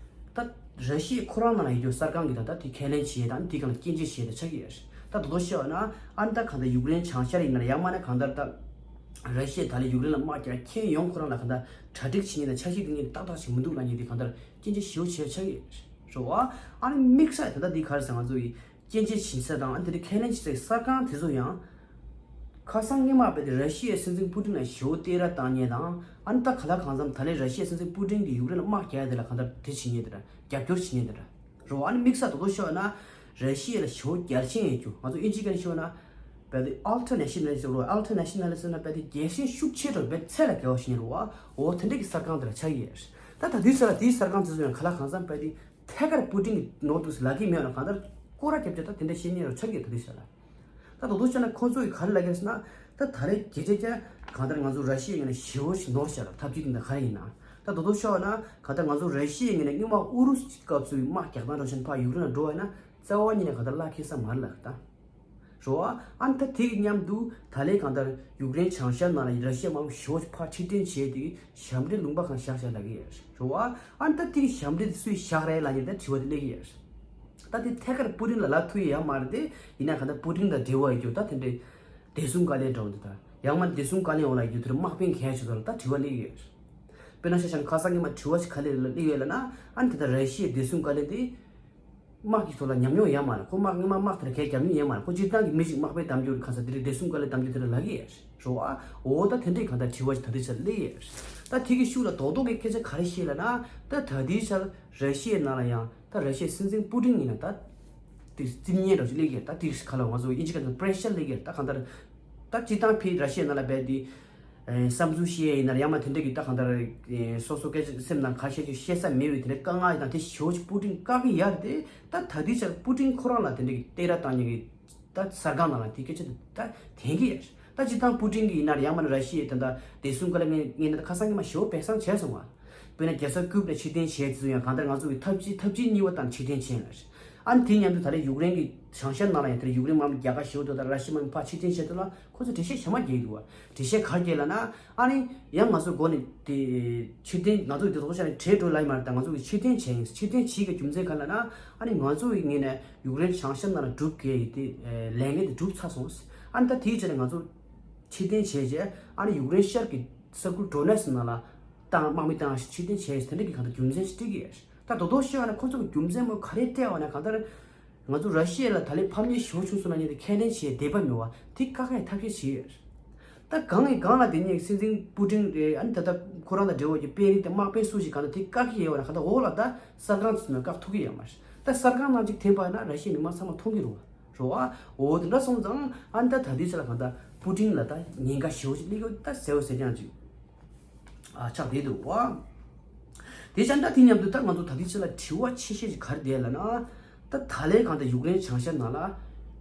ད་ར་ཤི་ཡ་ཁོ་རང་ནང་ལ་ཡོད་རྒྱུ་གསར་ཁང་གི་ད་ད་དེ་ཁས་ལེན་བྱེད་དང་དེ་གང་ལ་སྐྱོན་བརྗོད་བྱེད་ད་ཆགས་ཀྱི་ཡོད་རེད། ད་དོ་དོ་ཤེས་པ་ན་ཨ་ནི་ད་གང་ལྟར་ཡུཀ་རེན་བྱང་ཤར་ཡིན་ན་ཡང་མ་ན་གང་ལྟར་ད་ར་ཤི་ཡས་ད་ལན་ཡུཀ་རེན་ལ་དམག་རྒྱག་མཁན་ཡོང་ཁོ་རང་ལ་གང་ལྟར་གྲ་སྒྲིག་བྱེད་མཁན་དང་འཆར་གཞི་འདི་གཉིས་ཏག་ཏག་ཞིག་མི་འདུག་ལབ་མཁན་དེ་གང་ལྟར་སྐྱོན་བརྗོད་ཞེ་པོ་བྱེད་ཆགས་ཀྱི་རེད་བ། ཨ་ནི་དམིགས་བསལ་ད་ལྟ་འདི་ག་རེ་ཟེར་ང་ཚོ་ཡི་སྐྱོན་བརྗོད་བྱེད་ས་དང་ཨ་ནི་དེ་འདྲའི་ཁས་ལེན་བྱེད་སའི་གསར་ཁང་དེ་ཚོ་ཡང་། ཁ་སང་སྔོན་མ་བས་དེ་ར་ཤི་ཡའི་སྲིད་འཛིན་པུ་ཏིན་ལ་ཞེ་པོ་བསྟོད་ར་བཏང་མཁན་དང་ཨ་ནི་ད་ག་ལ་གང་འཚམ་ད་ལན་ར་ཤི་ཡའི་སྲིད་འཛིན་པུ་ཏིན་གྱིས་ཡུཀ་རེན་ལ་དམག་རྒྱག་ཡ་དེ་ལ་གང་ལྟར་དེ་བྱེད་མཁན་དེ་འདྲ་རྒྱབ་སྐྱོར་བྱེད་མཁན་དེ་འདྲ་རེད་བ། ཨ་ནི་དམིགས་བསལ་དོ་དོ་ཤོད་ན་ར་ཤི་ཡ་ལ་ཞེ་པོ་རྒྱལ་ཆེན་ཡོད་རྒྱུ་ང་ཚོ་ཨིན་ཇི་སྐད་ནས་ཤོད་ན་བས་དེ་ཨལ་ཊར་ནེ་ཤ་ནལ་ཟེར་བ། ཨལ་ཊར་ནེ་ཤ་ནལ་ཟེར་ན་བས་དེ་རྒྱལ་ཞེན་ཤུགས་ཆེ་དྲགས་བས་ཚད་ལ་བརྒལ་བ་ཞིག་ཡིན་རེད་བ། འོ་དེ་འདྲ་གི་གསར་ཁང་དེ་ལ་ཆགས་ཀྱི་ཡོད་རེད། ད་ད་དུས་ཚོད་ལ་དེའི་གསར་ཁང་དེ་ཚོ་ཡང་ག་ལ་གང་འཚམ་བས་དེ། ཐད་ཀར་པུ་ཏིན་གྱི་ནོར་འདུག་ཟེར་ལབ་ཀྱི་མེད་ན་གང་ལྟར་སྐོར་ར་རྒྱབ་བྱས་ད་དེ་འདྲ་བཤད་མཁན་རུ་ཆགས་ཀྱི་ད་དུས་ཚོད་ལ། ད་དོ་དོ་བྱས་ན་ཁོ་ཚོ་ཡི་ག་རེ་ལབ་ཀྱི་རེད་ཟེར་ན། ད་ད་རེས་རྒྱལ་སྤྱི་ཀྱང་གང་ལྟར་ང་ཚོ་ར་ཤི་ཡ་ངོས་ནས་ཞེ་པོ་ཞིག་ནོར་བཞག་ཐབས་ཇུས་དེ་འདྲ་ག་རེ་ཡིན་ན། ད་དོ་དོ་ཤོད་ན་གང་ལྟར་ང་ཚོ་ར་ཤི་ཡ་ངོས་ནས་སྔོན་མ་ཨུ་རུ་སུ་གི་སྐབས་སུ་ཡི་དམག་རྒྱག་སྟངས་འགྲོ་བཞིན་ཕར་ཡུཀ་རེན་ལ་འགྲོ་བ་ཡིན་ན་རྩ་བ་ཉིད་ནས་གང་ལྟར་བླ་ཁེ་ས་མ་རེད་ལབ་ད། རོ། ཨ་ནི་ད་དེ་གི་མཉམ་དུ་ད་ལན་གང་ལྟར་ཡུཀ་རེན་བྱང་ཤར་ནང་ལ་ར་ཤི་ཡ་དམག་མི་ཞེ་པོ་ཕར་ཕྱིར་འཐེན་བྱས་ཏེ་ཞབས་འདྲེན་ལུང་པ་གང་བཞག་བཞག་ལབ་ཀྱི་ཡོད་རོ། ཨ་ནི་ད་དེ་གི་ཞབས་འདྲེན་དེ་སུས་བཞག་རེད་ལབ་ནས་ད་དྲི་བ་དེ་སླེབས་ཀྱི་ཡོད། ད་དེ་ཐད་ཀར་པུ་ཏིན་ལ་ལབ་ཐུབ་ཡ་ཡང་མ་རེད་དེ། ཡིན་ན་གང་ལྟར་པུ་ཏིན་དང་འབྲེལ་བ་ཡོད་རྒྱུ་ད་དེ་འདྲའི་བདེ་སྲུང་བཀའ་བློན་འདྲ་བོ་འདི་དང་ཡང་མ་བདེ་སྲུང་བཀའ་བློན་འོག་ལ་ཡོད་རྒྱུ་དེར་དམག་དཔོན་གལ་ཆེ་ཚོ་ལ་ད་དྲི་བ་སླེབས་ཀྱི་ཡོད། དཔེར་ན་ཆ་བཞག་ན་ཁ་སང་ཉི་མ་དྲི་བ་ཞིག་ག་ལེར་ལ་སླེབས་ཡོད་ལབ་ན། ཨ་ནི་དེ་ལྟར་ར་ཤི་ཡའི་བདེ་སྲུང་བཀའ་བློན་དེ། དམག་གི་ཐོག་ལ་ཉམས་མྱོང་ཡོད་མ་རེད། ཁོ་དམག་སྔོན་མ་དམག་དེར་གས་རྒྱབ་མྱོང་ཡོད་མ་རེད། ཁོ་སྤྱིར་བཏང་གི་མི་ཞིག་དམག་དཔོན་གདམ་རྒྱུ་རེད། ཁ་ས་དེ་རིང་བདེ་སྲུང་བཀའ་བློན་གདམ་རྒྱུ་དེ་ལ་ལབ་ཀྱི་ཡོད་རེད་བ། འོ་ད་དེ་འདྲའི་གང་ལྟར་དྲི་བ་ཞིག་ད་ལྟའི་ཆར་སླེབས་ཡོད་རེད། ད་དེ་གི་ཤུགས་ལ་རྡོག་རྡོག་གི་སྐད་ཆ་ག་རེ་བཤད་ལབ་ན། ད་ད་ལྟའི་ཆར་ར་ཤི་ཡའི་ནང་ལ་ཡང་ད་ར་ཤི་ཡའི་སྲིད་འཛིན་པུ་ཏིན་ཡིན་ན་ད་དེ་རྩིབ་ཉེན་འདྲ་ཞིག་སླེབས་ཀྱི་ཡོད། ད་དེ་ག་ལ་ང་ཚོ་ཨིན་ཇི་སྐད་དུ་པི་རེ་ཤར་སླེབས་ཀྱི་ཡོད། ད་གང་ལྟར་ད་སྤྱིར་བཏང་ཕི་ར་ཤི་ཡའི་ནང་ལ་བས་དེ། ཨེ། བསམ་ཚུལ་བཤད་ཡ་ཡིན་ན་ཡང་མ་དེ་འདྲ་གི་ད་གང་ལྟར། ཨེ། སོ་སོ་སྐད་ཆ་སེམས་ནང་ག་བཤད་རྒྱུ་བཤད་ས་མེད་པའི་དེ་འདྲ་དཀའ་ངལ་དང་དེ་ཞེ་པོ་ཅིག་པུ་ཏིན་བཀག་གི་ཡོད་རེད་དེ། ད་ད་ལྟའི་ཆར་པུ་ཏིན་ཁོ་རང་ལ་དེ་འདྲ་གི་བསྟོད་ར་བཏང་མཁན་གི་ད་གསར་ཁང་ནང་ལ་དེ་སྐད་ཆ་དེ་ད་འཐེན་གི་ཡོད་རེད། ད་སྤྱིར་བཏང་པུ་ཏིན་གི་ཡིན་ན་ཡང་མ་ན་ར་ཤི་ཡའི་ད་ད་བདེ་སྲུང་བཀའ་བློན་ངས་ངས་ན་ད་ཁ་སང་ཉི་མ་ཞེ་པོ་སྦས་གསང་བྱས་སོང་བ། དཔེར་ན་རྒྱལ་ས་ཀིབ་ནས་ཕྱིར་འཐེན་བྱས་དེ་ཚོ་ཡང་གང་ལྟར་ང་ཚོ་གི་ཐབས་ཇུས་ཐབས་ཇུས་གཉིས་པ་དང་ཕྱིར་འཐེན་བྱས་ལ། ཨ་ནི་དེ་མཉམ་དུ་ད་རེས་ཡུཀ་རེན་གྱི་བྱང་ཤར་ནང་ལ་ཡང་དེར་ཡུཀ་རེན་དམག་མི་རྒྱ་གར་ཞེ་པོ་འདུག་ད་ར་ཤི་དམག་མི་ཕར་ཕྱིར་འཐེན་བྱས་དུས་ལ་ཁོ་ཚོ་འགྲེལ་བཤད་ཞེ་མ་རྒྱག་གི་འདུག་བ། འགྲེལ་བཤད་ག་རེ་རྒྱག་ལབ་ན། ཨ་ནི་ཡང་ང་ཚོ་འགོ་ནས་དེ་ཕྱིར་འཐེན་ང་ཚོ་དེ་ཚོ་ཆ་ནས་བྲལ་འགྲོ་ལབ་ཡོད་མ་རེད། ད་ང་ཚོ་གི་ཕྱིར་འཐེན་བྱས་ཡིན། ཕྱིར་འཐེན་བྱེད་ཀྱི་རྒྱུ་མཚན་ག་རེ་ལབ་ན། ཨ་ནི་ང་ཚོ་གི་ངོས་ནས་ཡུཀ་རེན་བྱང་ཤར་ནང་ལ་སྒྲུབ་དགོས་ཡི་དེ་ལས་འགན་དེ་འགྲུབ་ཚར་སོང་། ཨ་ནི་ད་དེའི་ཆ་ནས་ང་ཚོ་ཕྱིར་འཐེན་བྱས་རྗེས་ཨ་ནི་ཡུཀ་རེན་ཤར་གྱི་ས་ཁུལ་ཌོ་ནེ་སི་ནང་ལ་བཏང་དམག་མི་བཏང་ཕྱིར་འཐེན་བྱས་ཡིན། དེ་འདྲ་གི་གང་ལྟར་རྒྱུ་མཚན་ཞིག་སྤྲད་ཀྱི་ཡོད། ད་དོ་དོ་ཤོད་ན་ཁོ་ཚོ་གི་རྒྱུ་མཚན་མོ་ག་རེ་སྤྲད་པ་ན་གང་ལྟར་ང་ཚོ་ར་ཤི་ཡ་ལ་ད་ལན་ཕམ་ཉེས་ཞེ་པོ་བྱུང་སོང་ན་ཉེས་དེ་ཁས་ལེན་བྱེད་འདོད་པ་མེད་པ་དེ་བཀག་ཡ་ཐབས་ཤེས་བྱེད་ཡོད། ད་གང་ཡིན་གང་ལ་དེ་ཉིད་སྲིད་འཛིན་པུ་ཏིན་རེད། ཨ་ནི་ད་ལྟ་ཁོ་རང་དང་འབྲེལ་བ་ཡོད་པའི་དཔོན་རིགས་དེ་དམག་དཔོན་སུ་ཞིག་གང་ལ་དེ་བཀག་གི་ཡོད་པ་ན་གང་ལྟར་འོག་ལ་ད་གསར་ཁང་ཚོ་ནས་བཀག་ཐུབ་ཀྱི་ཡོད་མ་རེད། ད་གསར་ཁང་ནང་ཅིག་འཐེན་པ་ཡིན་ན་ར་ཤི་ཡའི་མི་མང་ཚང་མ་མཐོང་གི་རེད་བ། རེད་བ། འོ་དེ་འདྲ་སོང་ཙང་ཨ་ནི་ད་ད་ལྟའི་ཆ་ལ་གང་ལྟར་པུ་ཏིན་ལ་ད་ཉེན་ཁ་ཞེ་པོ་ཅིག་སླེབས་ཡོད་ད་གསལ་པོ་གསལ་རྐྱང་ཅིག་ཨ་ཆགས་བསྡད་འདུག་བ། དེ་ཙང་ད་དེ་མཉམ་དུ་ད་ང་ཚོ་ད་ལྟའི་ཆ་ལ་དྲི་བ་ཆེ་ཤོས་ཅིག་ག་རེ་བསྡད་ལབ་ན། ད་ད་ལན་གང་ལྟར་ཡུཀ་རེན་བྱང་ཤར་ནང་ལ་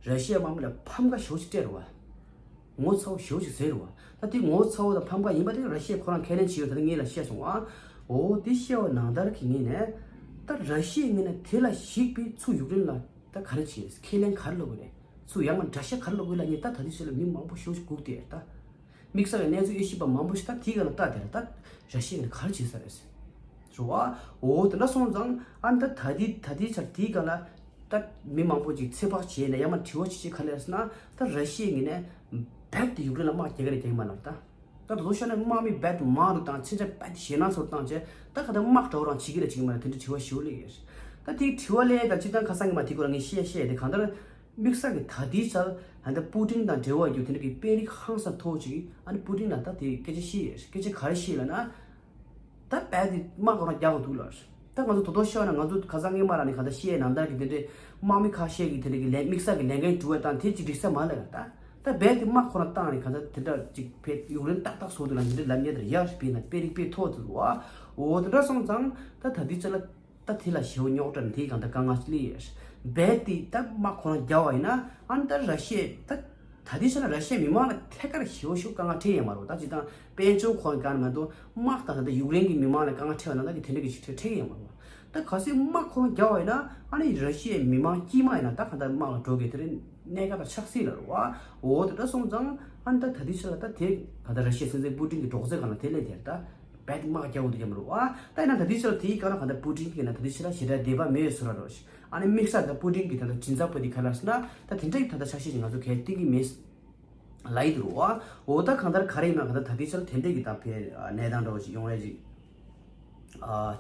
ར་ཤི་ཡའི་དམག་མི་ལ་ཕམ་ཁ་ཞེ་པོ་ཅིག་སྤྲད་རེད་བ། ངོ་ཚ་བོ་ཞེ་པོ་ཞིག་ཟེར་བ། ད་དེ་ངོ་ཚ་བོ་དང་ཕམ་ཁ་ཡིན་པ་དེ་ར་ཤི་ཡས་ཁོ་རང་ཁས་ལེན་བྱས་ཡོད་ད་ངས་ལ་བཤད་སོང་ཨ། འོ་དེ་བཤད་པ་ནང་ལྟར་གྱི་ངོས་ནས་ད་ར་ཤི་ཡའི་ངོས་ནས་དེ་ལ་གཞིགས་པའི་ཚུར་ཡུཀ་རེན་ལ་ད་ག་རེ་བྱས་ཁས་ལེན་ག་རེ་སློག་གི་རེད། ཚུར་ཡང་ན་དགྲ་ཤ་ག་རེ་སློག་གི་ལ་ངས་ད་ད་དེ་ཚོ་ལ་མི་མང་པོ་ཞེ་པོ་ཞིག་སྒུག་བསྡད་ད། དམིགས་བསལ་གྱི་གནས་ཚུལ་དབྱེ་ཞིབ་པ་མང་པོ་ཞིག་ད་དེ་ག་ལ་ལྟ་དེ་ར་ད་ར་ཤི་ཡའི་ངོས་ནས་ག་རེ་བྱས་ས་རེད་ཟེར། རེད་བ། འོ་དེ་འདྲ་སོང་ཙང་ཨ་ནི་ད་ད་དེ་ད་དེའི་ཆར་དེའི་སྒང་ལ་ད་མི་མང་པོ་ཅིག་ཚོད་དཔག་བྱས་ནས་ཡང་མ་དྲི་བ་ཅི་ཅི་ག་ལེར་ཟེར་ན་ད་ར་ཤི་ཡའི་ངོས་ནས་རྦད་དེ་ཡུཀ་རེན་ལ་དམག་རྒྱག་གི་རེད་རྒྱག་གི་མ་རེད་ད། ད་དོ་ཤོར་ནས་དམག་མི་རྦད་དེ་མང་རུ་བཏང་མཚོན་ཆ་རྦད་དེ་ཞེད་སྣང་ཚོར་བཏང་བྱས་ད་ག་ད་དམག་འདྲ་བོ་རང་བྱེད་ཀྱི་རེད་བྱེད་ཀྱི་མ་རེད་དེ་འདྲ་དྲི་བ་ཞེ་པོ་སླེབས་ཡོད་རེད། ད་དེའི་དྲི་བ་སླེབས་ད་སྤྱིར་བཏང་ཁ་སང་གི་མ་དེ་སྐོར་ལ་ངས་བཤད་བཤད་དེ་གང་ལྟར་དམིགས་བསལ་གྱི་ད་ལྟའི་ཆར་ད་ལྟ་པུ་ཏིན་དང་འབྲེལ་བ་ཡོད་དེ་འདྲ་གི་དཔོན་རིགས་ཧང་སང་མཐོ་བོ་ཅིག་གིས་ཨ་ནི་པུ་ཏིན་ལ་ད་དེ་སྐད་ཆ་བཤད་ཡོད་རེད། སྐད་ཆ་ག་རེ་བཤད་ལབ་ན། ད་རྦད་དེ་དམག་ཁོ་རང་རྒྱག་དགོས་འདུག་ལབ། ད་ང་ཚོ་དོ་དོ་ཤོར་ན་ང་ཚོ་ཁ་སང་སྔོན་མ་རང་ནས་ག་ད་བཤད་ནང་ལྟར་གྱི་དེ་འདྲའི་དམག་མི་ཁ་ཤས་ཀྱིས་དེ་འདྲ་གི་ལས་དམིགས་བསལ་གྱི་ལས་འགན་སྒྲུབ་པ་དང་དེ་ཅིག་འགྲིག་ས་མ་ལབ་ད། ད་རྦད་དེ་དམག་ཁོ་རང་བཏང་ནས་ག་ད་དེ་འདྲ་ཅིག་ཕེ་ཡུཀ་རེན་ཏག་ཏག་བཟོ་འདུག་ལ་འདི་འདྲ་ལབ་ཉེ་དེར་ཡར་སྤེལ་ན་དཔེ་རིག་དཔེ་ཐོག་ཏུ་རུ་བ། འོ་དེ་འདྲ་སོང་ཙང་ད་ད་འདི་ཅི་ལ་ད་དེ་ལ་ཞེ་པོ་རྙོག་དྲ་འདི་གང་ད་དཀའ་ངལ་སླེབས་ཡོད། རྦད་དེ་ད་དམག་ཁོ་རང་རྒྱག་པ་ཡིན་ན་ཨ་ནི་ད་ར་ཤི་ཡ་ད། ད་ལྟའི་ཆ་ལ་ར་ཤི་ཡའི་མི་མང་ལ་ཐད་ཀར་ཞེ་པོ་ཞིག་དཀའ་ངལ་འཕྲད་ཡོད་མ་རེད། ད་ཅི་ད་དཔལ་འབྱོར་ཁོ་རང་གང་མ་གཏོགས་དམག་དང་ད་ལྟ་ཡུཀ་རེན་གྱི་མི་མང་ལ་དཀའ་ངལ་འཕྲད་པ་ན་ད་གི་དེ་འདྲ་གི་ཞིག་འཕྲད་འཕྲད་ཀྱི་ཡོད་མ་རེད། ད་གལ་སྲིད་དམག་ཁོ་རང་རྒྱག་པ་ཡིན་ན་ཨ་ནི་ར་ཤི་ཡའི་མི་མང་དཀྱུས་མ་ཡིན་ན་ད་གང་ལྟར་དམག་ལ་འགྲོ་གི་དེ་རིང་གནད་འགག་ད་ཆགས་སྲིད་ལ་རེད་བ། འོ་དེ་འདྲ་སོང་ཙང་ཨ་ནི་ད་ད་ལྟའི་ཆ་ལ་ད་དེ་གང་ལྟར་ར་ཤི་ཡའི་སྲིད་འཛིན་པུ་ཏིན་གྱི་སྒྲོག་ཙེ་སྒང་ལ་དེ་སླེབས་དེར་ད་རྦད་དམག་རྒྱག་དགོས་འདུག་ཀྱང་མ་རེད་བ། ད་ཡིན་ན་ད་ལྟའི་ཆ་ལ་དེའི་སྒང་ལ་གང་ལྟར་པུ་ཏིན་གྱི་ན་ད་ལྟའི་ཆ་ལ་ཞེ་དྲག་འདོད་པ་མེད་བཟོ་ར་རོ། ཨ་ནི་དམིགས་བསལ་ད་པུ་ཏིན་གྱི་ད་ལྟ་དྲིན་ཚབ་པོ་དེ་ག་ལ་ཟེར་ན་ད་དེ་འདྲ་གི་ད་ལྟ་ཆ་ཤས་ཤིག་ང་ཚོ་གལ་གཏིང་གི་མེད། ལ་ཡི་འདུག་རོ། འོ་ད་གང་ལྟར་ག་རེ་ཡིན་ན་གང་ལྟར་ད་ལྟའི་ཆར་དེ་འདྲས་ཀྱི་ད་ཕའི་གནས་སྟངས་འདྲ་བོ་ཞིག་ཡོང་རེ་ཞིག་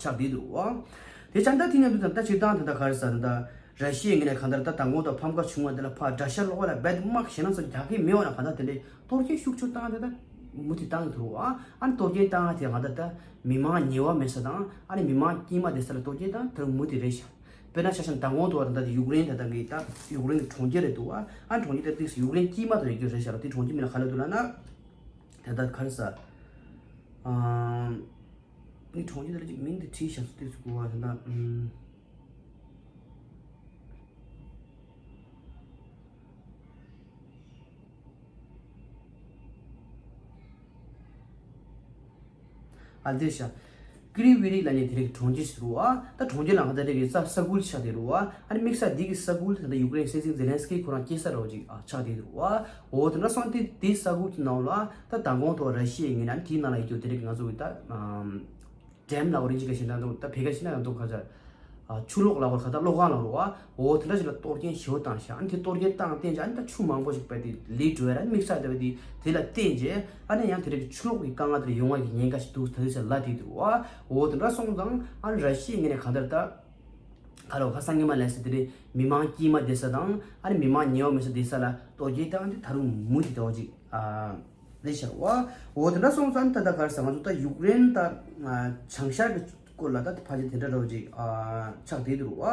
ཆགས་བསྡད་འདུག་རོ། དེ་ཅང་ད་དེ་མཉམ་དུ་ད་ལྟ་སྤྱིར་བཏང་ད་ལྟ་ག་རེ་ཟེར་ད་ར་ཤི་ཡའི་ངོས་ནས་གང་ལྟར་ད་མདང་དགོང་དང་ཕམ་ཁ་བྱུང་བ་དེ་ལ་ཕར་དགྲ་ཤ་སློག་པ་ལ་རྦད་དེ་དམག་ཞེད་སྣང་ཚོ་རྒྱག་གི་མེད་བ་ན་གང་ལྟར་དེ་འདྲས་གཏོར་སྐྱོན་ཤུགས་ཆེ་བཏང་དེ་ད་མུ་མཐུད་བཏང་གི་འདུག་རོ། ཨ་ནི་གཏོར་སྐྱོན་བཏང་དེ་གང་ལྟར་ད་མི་མང་ཉེ་བ་མེད་ས་དང་ཨ་ནི་མི་མང་དཀྱུས་མ་བསྡད་ས་ལ་གཏོར་སྐྱོན་བཏང་དེ་མུ་མཐུད་རེད་ཤག་དཔེར་ན་ཆ་བཞག་ན་མདང་དགོང་དུ་བ་ད་ལྟ་ཡུཀ་རེན་ད་ལྟ་གི་ད་ཡུཀ་རེན་གྱི་གྲོང་ཁྱེར་རེད་འདུག་བ། ཨ་གྲོང་ཁྱེར་དེ་ཏིག་ཡུཀ་རེན་དཀྱིལ་མ་དུ་ཡོད་རྒྱུ་རེད་ཤག་ར། དེ་གྲོང་ཁྱེར་མིང་ལ་ག་ལབ་འདུག་ལབ་ན། ད་ལྟ་ག་རེ་ཟ། ཨམ། ངས་གྲོང་ཁྱེར་དེ་ལ་ཅིག་མིང་དེ་བྲིས་བཞག་སོང་ཏིག་ཙམ་གོ་བ་ད་ལྟ་ཨམ། ཨ་འདིར་ཤ། ཀི་རི་བི་རི་ལབ་མཁན་དེ་རིགས་གྲོང་ཁྱེར་ཞིག་རུ་བ། ད་གྲོང་ཁྱེར་ལ་ང་ད་རེ་རེ་ས་ས་ཁུལ་ཆགས་དེ་རུ་བ། ཨ་ནི་དམིགས་བསལ་འདི་གི་ས་ཁུལ་དེ་ད་ཡུཀ་རེན་སྲིད་འཛིན་ཛེ་ལན་སི་ཀི་ཁོ་རང་སྐྱེས་ས་རུ་ཅིག་ཨ་ཆགས་དེ་རུ་བ། འོ་དེ་འདྲ་སོང་སྟེ་དེ་ས་ཁུལ་གྱི་ནང་ལ་ད་མདང་དགོང་ཐོག་ར་ཤི་ཡའི་ངོས་ནས་དེའི་ནང་ལ་ཡོད་རྒྱུ་དེ་རིགས་ང་ཚོ་གི་ད་ཨམ། ཌེམ་ལ་འོ་རིང་ཅིག་ག་ཞིག་ན་འདུག་ད་བེ་ག་ཞིག་ན་ཡང་འདུག་ག་ཚར། ཨ་ཆུ་ལོག་ལ་འོ་ག་ད་གློག་ཁང་ལ་རུ་བ། འོ་དེ་འདྲ་ཞིག་ལ་གཏོར་སྐྱོན་ཞེ་པོ་བཏང་ཤག་ཨ་ནི་དེ་གཏོར་སྐྱོན་བཏང་བསྟན་ཅིག་ཨ་ནི་ད་ཆུ་མང་པོ་ཞིག་པ་དེ་ལི་འགྲོ་ཡ་ར་དམིགས་བསལ་དེ་བ་དེ་དེ་ལ་བརྟེན་རྗེས་ཨ་ནི་ཡང་དེ་རིགས་ཆུ་ལོག་གི་དཀའ་ངལ་དེ་ཡོང་བ་གི་ཉེན་ཁ་ཞིག་འདུག་ད་དེ་ཚོ་ལ་དེ་འདུག་བ། འོ་དེ་འདྲ་སོང་ཙང་ཨ་ནི་ར་ཤི་ཡའི་ངོས་ནས་གང་ལྟར་ད། ཁ་ལོ་ཁ་སང་ཉི་མ་ལས་སི་དེ་རེད། མི་མང་དཀྱུས་མ་བསྡད་ས་དང་ཨ་ནི་མི་མང་ཉེ་བ་མེད་ས་བསྡད་ས་ལ་གཏོར་སྐྱོན་བཏང་སྟེ་ད་རུང་མུ་མཐུད་དེ་འོ་ཅིག་ཨ། རེད་ཤག་བ། འོ་དེ་འདྲ་སོང་ཙང་ད་ལྟ་ག་རེ་ཟེར་ང་ཚོ་ད་ཡུཀ་རེན་ད་བྱང་ཤར་གྱི་སྐོར་ལ་ད་ཕལ་ཆེར་དེ་འདྲ་འདྲ་བོ་ཅིག་ཨ། ཆགས་བསྡད་འདུག་བ།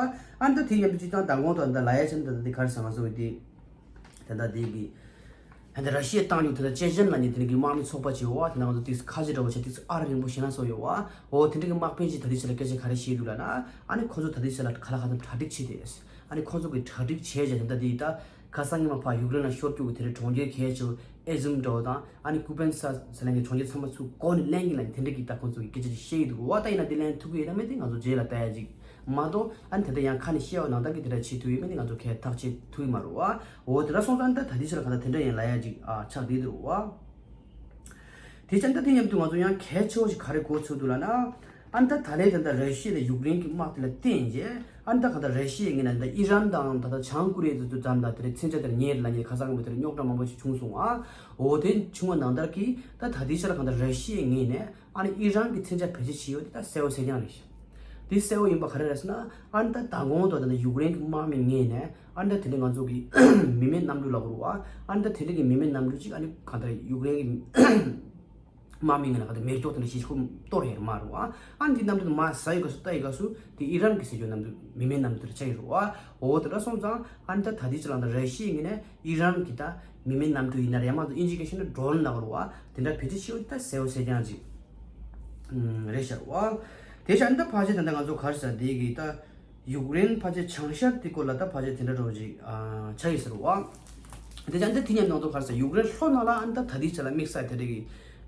ཨ་ནི་ད་དེ་མཉམ་དུ་སྤྱིར་བཏང་མདང་དགོང་དང་ད་ལ་ཡ་ཆེན་ད་ད་དེ་ག་རེ་ཟེར་ང་ཚོ་གི་དེ། ད་ལྟ་དེ་གི། ད་ལྟ་ར་ཤི་ཡས་བཏང་ཡོད་ད་ལྟ་ཅེ་ཅན་ལབ་མཁན་དེ་འདྲ་གི་དམག་མི་ཚོགས་པ་ཅིག་ཡོད་བ། དེ་ནང་ང་ཚོ་ཏིག་ཙམ་ཁ་ཆེ་འདྲ་བོ་བྱས་ཏིག་ཙམ་ཨ་ར་རིང་པོ་ཞེད་སྣང་ཚོར་ཡོད་བ། འོ་དེ་འདྲ་གི་དམག་དཔོན་ཅིག་ད་ལྟའི་ཆ་ལ་སྐད་ཆ་ག་རེ་བཤད་འདུག་ལབ་ན། ཨ་ནི་ཁོ་ཚོ་ད་ལྟའི་ཆ་ལ་ག་ལ་ག་ཚོད་གྲ་སྒྲིག་བྱས་བྱས་ད་ལྟ་དེ་ད་ཁ་སང་ཉི་མ་ཕར་ཡུཀ་རེན་ལ་ཤོར་རྒྱུ་གི་དེ་འདྲ་གྲོང་ཁྱེར་གལ་ཆེ་བོ་ཨེ་ཛུམ་འདྲ་བོ་དང་ཨ་ནི་ཀུ་པན་ས་ཟེར་ལབ་མཁན་གྲོང་ཁྱེར་ཚང་མ་ཚུར་སྒོ་ནས་ལེན་གྱི་ལབ་མཁན་དེ་འདྲ་གི་ད་ཁོ་ཚོ་གི་སྐད་ཆ་ཅིག་བཤད་ཀྱི་འདུག་གོ་བ། ད་ཡིན་ན་དེ་ལེན་ཐུབ་ཀྱི་ཡོད་ན་མེད་དེ་ང་ཚོ་རྗེས་ལ་ལྟ་ཡ་ཅིག་མ་གཏོགས་ཨ་ནི་ད་ལྟ་ཡང་ཁ་ནས་བཤད་པ་ནང་ལྟར་གྱི་དེ་འདྲ་བྱེད་ཐུབ་ཡོད་མེད་དེ་ང་ཚོ་གས་ཐག་བཅད་ཐུབ་ཀྱི་མ་རེད་བ། འོ་དེ་འདྲ་སོང་ཙང་ད་ད་ལྟའི་ཆར་གང་ལྟར་དེ་འདྲ་ཡིན་ལབ་ཡ་ཅིག་ཨ་ཆགས་བསྡད་འདུག་བ། དེ་ཙང་ད་དེ་མཉམ་དུ་ང་ཚོ་ཡང་གལ་ཆེ་བོ་ཞིག་ག་རེ་གོ་ཚོད་འདུག་ལབ་ན། ཨ་ནི་ད་ད་ལན་ད་ལྟ་ར་ཤི་ཡ་དང་ཡུཀ་རེན་གྱི་དམག་དེ་ལ་བརྟེན་རྗེས་ཨ་ནི་ད་གང་ལྟར་ར་ཤི་ཡའི་ངོས་ནས་ད་ཨི་རན་དང་ད་ལྟ་བྱང་ཀོ་རི་ཡ་དེ་ཚོ་མཚམས་ད་དེ་རེད་མཚོན་ཆ་དེར་ཉེ་རེད་ལབ་མཁན་ཁ་སང་གི་མི་དེར་རྙོག་དྲ་མང་པོ་ཞིག་བྱུང་སོང་ཨ། འོ་དེ་བྱུང་བ་ནང་ལྟར་གྱི་ད་ད་ལྟའི་ཆར་གང་ལྟར་ར་ཤི་ཡའི་ངོས་ནས། ཨ་ནི་ཨི་རན་གྱི་མཚོན་ཆ་བེད་སྤྱོད་བྱས་ཡོད་དེ་ད་གསལ་པོ་གསལ་རྐྱང་རེད་ཤག་དེ་གསལ་བོ་ཡིན་པ་ག་རེ་རེད་ཟེར་ན། ཨ་ནི་ད་མདང་དགོང་དང་ད་ཡུཀ་རེན་གྱི་དམག་མི་ངོས་ནས་ཨ་ནི་ད་དེ་འདྲའི་ང་ཚོ་གི་མི་མེད་གནམ་གྲུ་ལབ་དགོས་རེད་བ། ཨ་ནི་ད་དེ་འདྲའི་གི་མི་མེད་གནམ་གྲུ་ཅིག་ཨ་ནི་གང་ལྟར་ཡུཀ་རེན་གྱི་དམག་མི་ངོས་ནས་གང་ལྟར་མེ་སྒྱོགས་དེ་འདྲ་ཞིག་ཁོ་གཏོར་ཡོད་རེད་མ་རེད་བ། ཨ་ནི་འདི་གནམ་གྲུ་དེ་མར་ཟ་ཡི་སྐབས་སུ་ལྟ་ཡི་སྐབས་སུ་དེ་ཨི་རན་གྱི་ཟེར་རྒྱུ་གནམ་གྲུ་མི་མེད་གནམ་གྲུ་དེ་འདྲ་ཆགས་ཡོད་རེད་བ། འོ་དེ་འདྲ་སོང་ཙང་ཨ་ནི་ད་ད་ལྟའི་ཆ་ལ་ད་ར་ཤི་ཡའི་ངོས་ནས་ཨི་རན་གྱི་ད་མི་མེད་གནམ་གྲུ་ཡིན་ན་རེད། མ་གཏོགས་ཨིན་ཇི་སྐད་བཤད་ན་ཌོ་རོན་ལབ་དགོས་རེད་བ། དེ་འདྲ་བེད་སྤྱོད་བྱེད་ཡོད་ད་གསལ་བོ་གསལ་རྐྱང་ཅིག་ཨུམ་རེད་ཤག་རེད་བ། དེ་བྱས་ཨ་ནི་ད་ཕལ་ཆེར་ད་ལྟ་ང་ཚོ་ག་རེ་ཟེར་དེ་གི་ད་ཡུཀ་རེན་ཕལ་ཆེར་བྱང་ཤར་དེ་སྐོར་ལ་ད་ཕལ་ཆེར་དེ་འདྲ་འདྲ་བོ་ཅིག་ཨ་ཆགས་ཡོད་ཟེར་བ། དེ་བྱས་ཨ་ནི་ད་དེ་མཉམ་དུ་ང་ཚོ་ག་རེ་ཟེར་ཡུཀ་རེན་ལྷོ་ནང་ལ་ཨ་ནི་ད་ད་ལྟའི་ཆ་ལ་དམིགས་བསལ་དེ་འདྲ་གི་